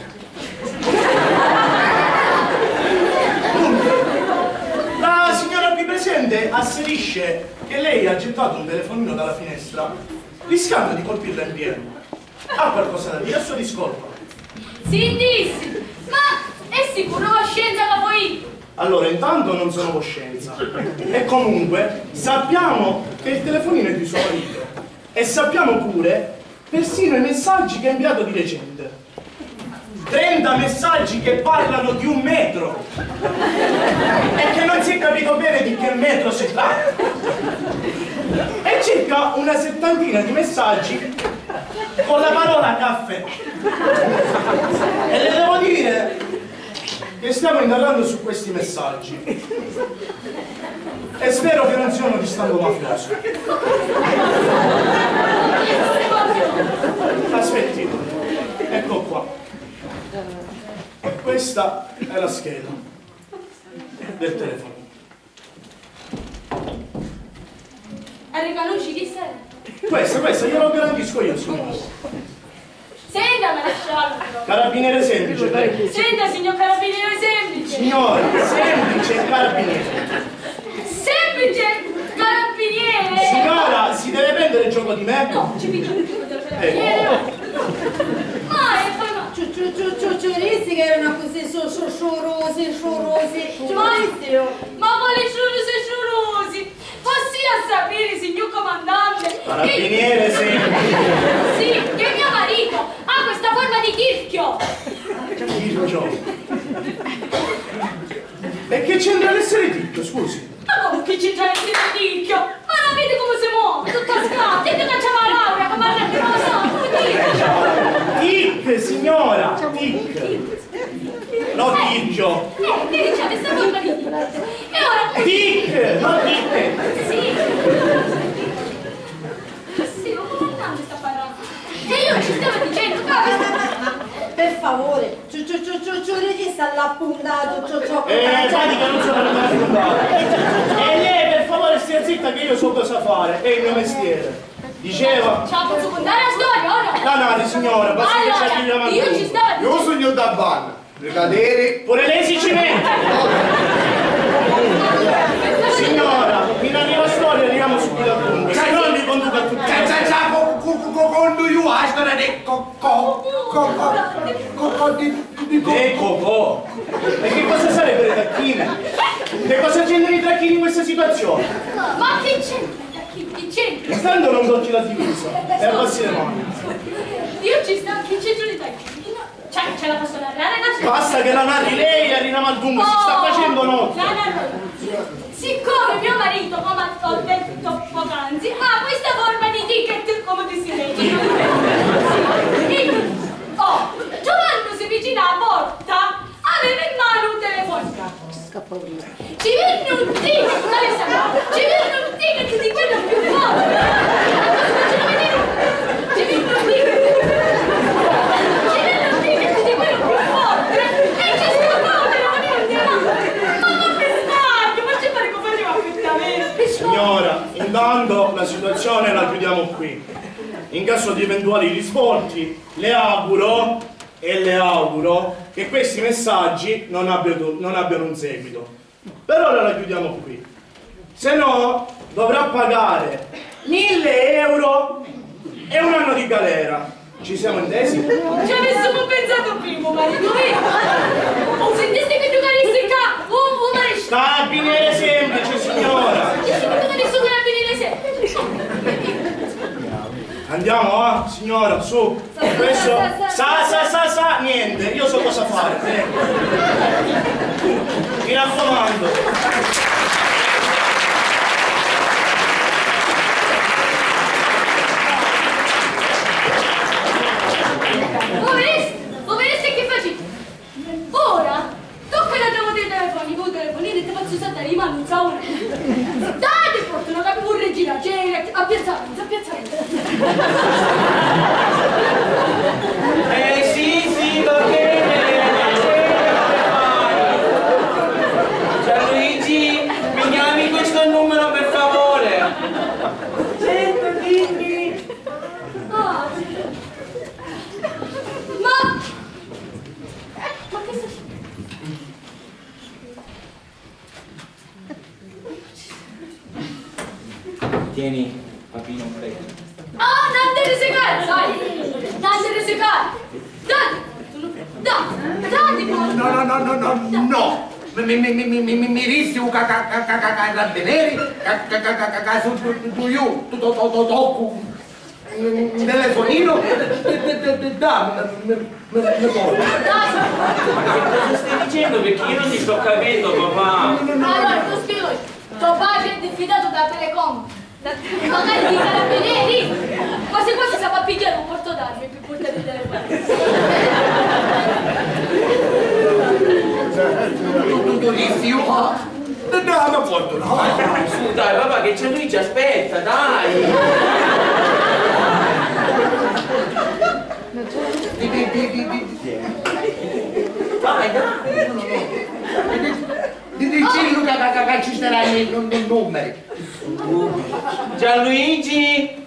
Dunque, la signora qui presente asserisce che lei ha gettato un telefonino dalla finestra rischiando di colpirla in pieno. Ha qualcosa da dire a sua discolpa? Sì, dissi, ma è sicuro voscenza ca foi? Allora, intanto non sono voscenza. E comunque, sappiamo che il telefonino è di suo marito. E sappiamo pure persino i messaggi che ha inviato di recente. Trenta messaggi che parlano di un metro e che non si è capito bene di che metro si tratta. E circa una settantina di messaggi con la parola caffè. E le devo dire che stiamo indagando su questi messaggi. E spero che non sia uno di stampo mafioso. Aspetti, ecco qua. Questa è la scheda del telefono. A ricanusci chi sei? Questa, questa, glielo garantisco io, signora. Senta, maresciallo. Carabiniere semplice, prego. Senta, signor carabiniere semplice. Signora, semplice carabiniere. Semplice carabiniere? Signora, si deve prendere gioco di me? No, ci pigliamo il gioco del carabiniere. Ecco. Ma è, ma no. Ciu, ciu, ciu, ciu, ciu, dissi che erano così su, su, sciurusi, sciurusi. Ciu, ma, ma quali sciurusi, sciurusi? Vossia sapiri, signor comandante, carabiniere, sì. Sì, che mio marito ha questa forma di tirchio. Tirchio? E che c'entra l'essere tirchio, scusi? Ma come che c'entra l'essere tirchio? Ma non vedi come si muove? Tutto a scatti, e ti cacciava l'aria, come ha detto, non lo so, come tirchio. Tic, signora, tic. No tirchio. Eh, mi diceva sta forma di tic. E ora... Tic, no tic. Sì. Sì, ma come tanto sta parlando? E io ci stavo dicendo, capi? Per favore, ciu, ciu, ciu, ciu, ciu, regista all'appuntato, ciò, ciò, eh, ciò. Vedi che non sono arrivato appuntato. E lei, per favore, stia zitta che io so cosa fare, è il mio mestiere. Diceva. Ce la pozzu cuntari a storia, o no? No, no, signora, basta che ci arriviamo a... Io ci stavo... Io sugnu da banna. Brigadieri. Pure lei si cimenta. Signora, mi arriva a storia, arriviamo subito al punto. Se no li conduco a tutti. Ciao, ciao, ciao, co, co, co, co, condu io a storia de co, co, co, co, co, di, di, di co. De cocò? E che cosa sarebbero le tacchine? Che cosa c'entrano i tacchini in questa situazione? Ma che c'entra i tacchini? Che c'entra? Intanto non tocchi la divisa e abbassi le mani. Io ci sto, che c'entrano i tacchini? Cioè, ce la posso narrare una storia? Basta che la narri lei, Rina Maldunga, si sta facendo notte. La narro. Siccome mio marito, come ho detto poc'anzi, ha questa forma di ticket, come ti si legge. Sì. Oh, trovandosi vicino alla porta, aveva in mano un telefonino. Ci vinni un ticket, Alessandro, ci vinni un ticket di quello più forte. Ci vinni un ticket. Ci vinni un ticket di quello più forte. E ci scappò un telefonino in mano. Ma non mi sbaglio, ma ci pare che faceva appuntamento. Signora, intanto la situazione la chiudiamo qui. In caso di eventuali risvolti, le auguro, e le auguro, che questi messaggi non abbiano, non abbiano un seguito. Per ora la chiudiamo qui. Se no, dovrà pagare mille euro e un anno di galera. Ci siamo intesi? Ci avessimo pensato prima, marito, vero? Oh, sentiste che giocaristi qua? Oh, oh, maresciallo! Carabiniere semplice, signora! Sentiste che giocaristi, carabiniere semplice! Andiamo, ah, signora, su. Questo sa, sa, sa, sa, niente, io so cosa fare, prego. Mi raccomando. Poveresti, poveresti che faci? Ora tocca ad andare al telefonino, col telefonino e ti faccio saltare i mani, non so. Dai, ti porto una cap-, un regina, cioè, a Piazza Renzo, a Piazza Renzo. Eh, sì, sì, va bene, va bene, va bene. Gianluigi, mi chiami questo numero, per favore? Certo, dimmi. Ah. Ma Ma che sta... Tieni, papino, prego. Ah, non ti risicare, dai! Non ti risicare! Dai! Dai! Dai! No, no, no, no, no, no! Mi, mi, mi, mi, mi, mi, mi rissi ca, ca, ca, ca, ca, carabinieri, ca, ca, ca, ca, ca, ca, su, tu, tu, tu, io, tu, to, to, to, toccu. Un telefonino? Dammi, mi, mi, mi, mi porta. Dai! Ma che cosa stai dicendo? Perché io non ti sto capendo, papà. No, no, no. Allora, tu spiego. Tuo padre è diffidato da Telecom. Da, magari dei carabinieri. Quasi quasi si va a pigliare un porto d'armi per portare il telefono. Tu, tu, tu dici, oh, no, no, porto, no. Su, dai, papà, che c'è, lui ci aspetta, dai. Di, di, di, di, di. Vai, dai. Di, di, di, di, dillu ca, ca, ca, ca ci saranno i nu-, nu-, numeri. Gianluigi!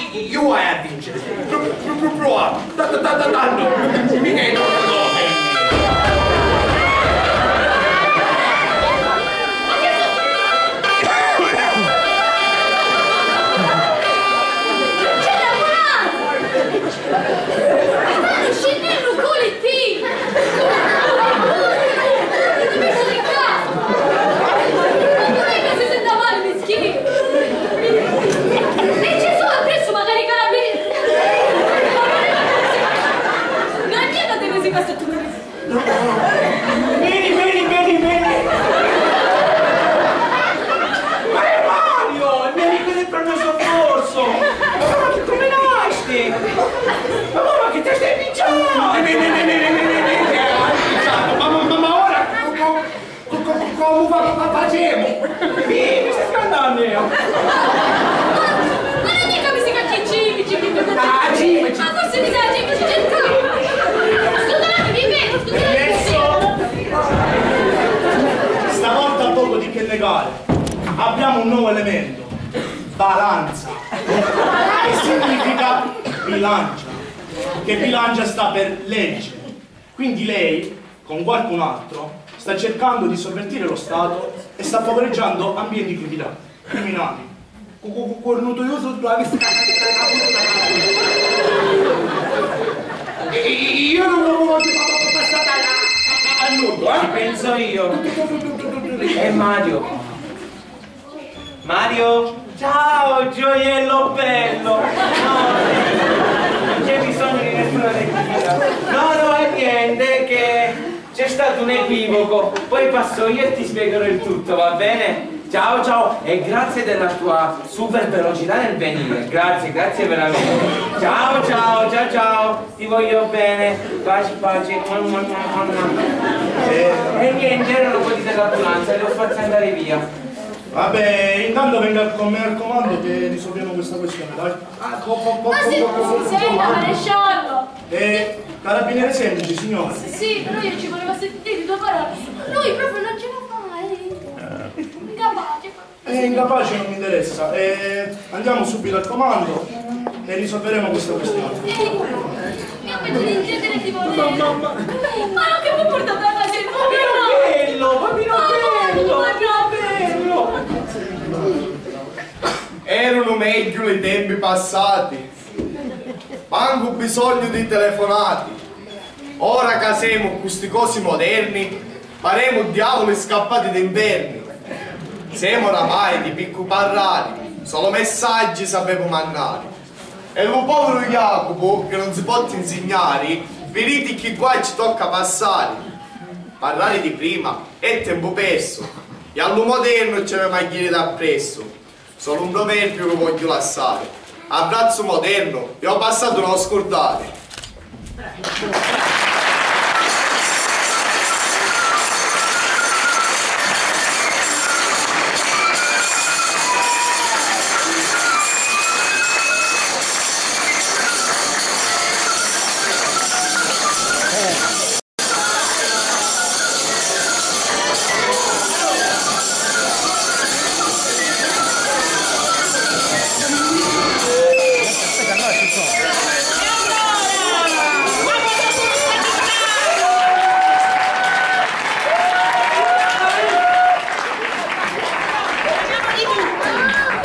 i-, i-, iu haiu a vinciri. Pru-, pru-, pru-, prova. Da-, da-, da-, da-, danni. Mi dai dotto nove. Ma chi è stu? C'è la buonanza! Scinni lu culi ti! Ti mi suri casa! Ma non è che si senta male, mischinu! E ci sono appresso magari i carabinieri! Non è niente che si passa tutto. Veni, veni, veni, veni! Ma è Mario, il mio amico del pronto soccorso! Ma come, come nasci? Ma, ma, ma che ti stai pigiando? Veni, veni, veni, veni, veni, veni, eh, hai pigiato. Ma, ma, ma, ma ora co-, co-, co-, co-, come fa-, fa-, facciamo? Mi, mi stai scandando io! Ma non è che mi si cacchia i cimici, mi... Ah, cimici! Ma forse mi sa cimici cercare! Scusate, mi vedo, scusate! Adesso, stavolta poco di che legale. Abbiamo un nuovo elemento. Balanza. Che significa bilancia. Che bilancia sta per legge. Quindi lei, con qualcun altro, sta cercando di sovvertire lo Stato e sta favoreggiando ambienti criminali. Criminali. Cu-, cu-, cu-, cornuto io sotto la vista. E, e, io non lo voglio passare a, a, a, a nulla, eh? Ci penso io. E Mario? Mario? Ciao, gioiello bello! No, non c'è bisogno di nessuna regia. No, no, è niente, è che c'è stato un equivoco. Poi passo io e ti spiegherò il tutto, va bene? Ciao, ciao, e grazie della tua super velocità nel venire. Grazie, grazie veramente. Ciao, ciao, ciao, ciao. Ti voglio bene. Baci, baci. Mua, mua, mua, mua, mua. Eh, e niente, erano quelli dell'ambulanza, li ho fatti andare via. Vabbè, intanto venga con me al comando che risolviamo questa questione, dai. Ah, co-, co-, co-, ma sì, co-, co-, sì, co-, sì, co-, ma nessuno. Eh, Carabiniere semplice, signora. Sì, però io ci voleva sentire due parole. Lui proprio non ce la fa, è incapace. È incapace, non mi interessa. Eh, andiamo subito al comando e risolveremo questa questione. Eh, io penso di intendere di volere. Ma, ma, ma, ma non che mi porta a casa il povero. Bello, ma mira bello, mira bello. Erunu megghiu li tempi passati. Mancu bisognu di telefonati. Ora ca semu cu sti cosi moderni, paremu diavuli scappati d'inferni. Semu oramai di piccu parrari, solo messaggi sapemu mannari. E lu poviru Jacupu, che non si potti insignari, viditi chi guai ci tocca passari. Parrari di prima è tempu persu, e a lu modernu ci avemu a jiri d'appressu. Sulu un proverbiu lu vogghiu lassari: Abbrazzu modernu e u passatu non scurdari.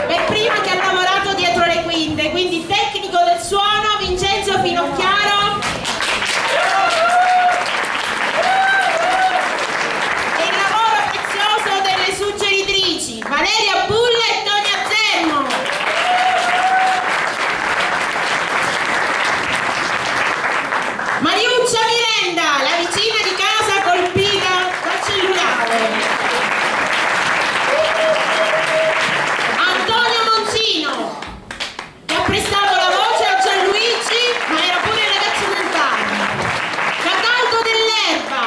Per prima che ha lavorato dietro le quinte, quindi tecnico del suono Vincenzo Finocchiaro e il lavoro prezioso delle suggeritrici Valeria Bulla e Tonia Zermo. Mariuccia Mirenda, la vicina di casa colpita dal cellulare. Antonio Moncino, che ha prestato la voce a Gianluigi, ma era pure il ragazzo del bar. Cataldo Dell'Erba,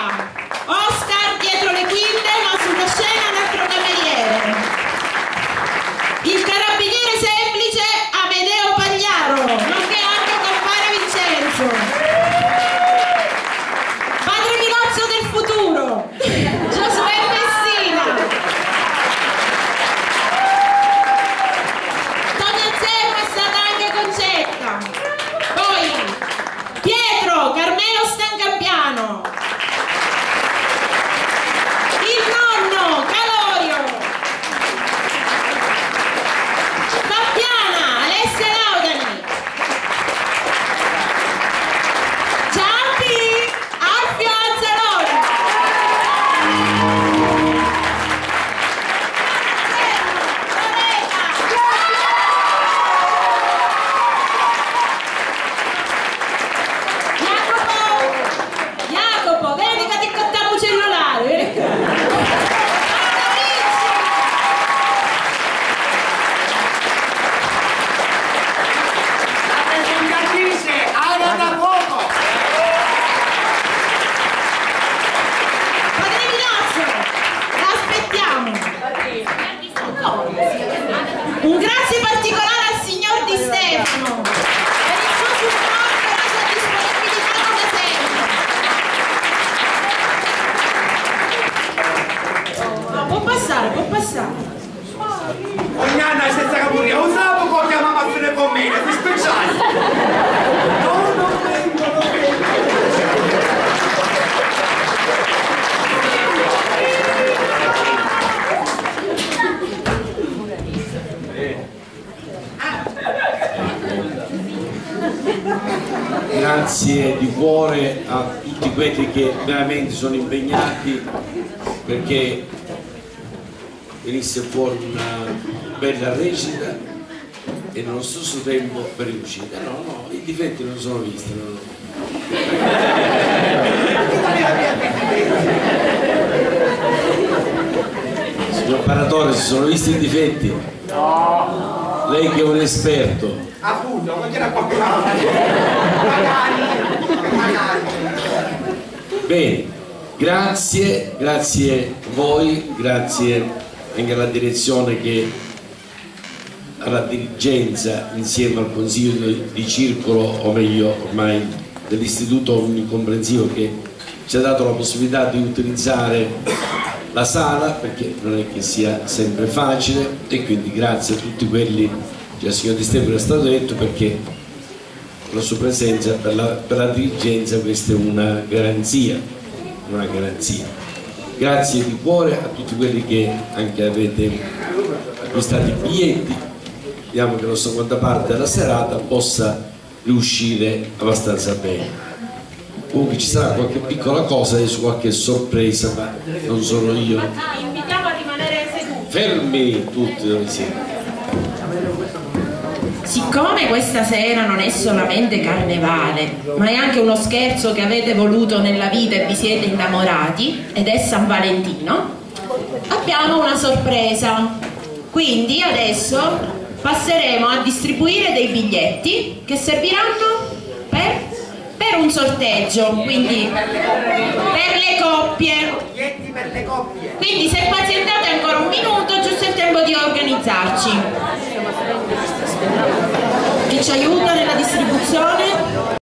Oscar dietro le quinte, ma sulla scena un altro cameriere. Il carabiniere semplice Amedeo Pagliaro, nonché anche compare Vincenzo. Padre Milazzo del futuro, Giosuè Messina. Tonia Zerma è stata anche Concetta. Poi Pietro, Carmelo Stangampiano. Il nonno, Calorio. Fabbiana, Alessia Laudani. Ciampi, Alfio Anzalone. Jacopo! Jacopo, vedi ca ti accattamu u cellulari, vedi? Guarda, Vinci! La presentatrice Agatha Cuoco! Padre Milazzo, l'aspettiamo! Un grazie particolare al signor Di Stefano per il suo supporto e la sua disponibilità come sempre. No, può passare, può passare. Ogni annu a stessa capuria, u sapu co chiamamu a fine commedia, si speciali. No, no, vengo, no, vengo. Grazie di cuore a tutti quelli che veramente sono impegnati perché venisse fuori una bella recita e nello stesso tempo ben riuscita. No, no, i difetti non sono visti, no, no. Signor Paratore, si sono visti i difetti? No. Lei che è un esperto. Appunto, ma c'era qualcun altro. Magari, magari. Bene, grazie, grazie a voi, grazie anche alla direzione che alla dirigenza insieme al consiglio di, di circolo, o meglio ormai dell'Istituto Omnicomprensivo che ci ha dato la possibilità di utilizzare la sala, perché non è che sia sempre facile, e quindi grazie a tutti quelli, cioè, il signor Di Stefano è stato detto, perché la sua presenza per la, per la dirigenza, questa è una garanzia, una garanzia. Grazie di cuore a tutti quelli che anche avete acquistato i biglietti, speriamo che il nostro controparte alla serata possa riuscire abbastanza bene. Comunque ci sarà qualche piccola cosa, adesso qualche sorpresa, ma non sono io. Invitiamo a rimanere seduti. Fermi tutti dove siete. Siccome questa sera non è solamente carnevale, ma è anche uno scherzo che avete voluto nella vita e vi siete innamorati, ed è San Valentino, abbiamo una sorpresa. Quindi adesso passeremo a distribuire dei biglietti che serviranno per, per un sorteggio, quindi per le coppie. Quindi se pazientate ancora un minuto, giusto il tempo di organizzarci.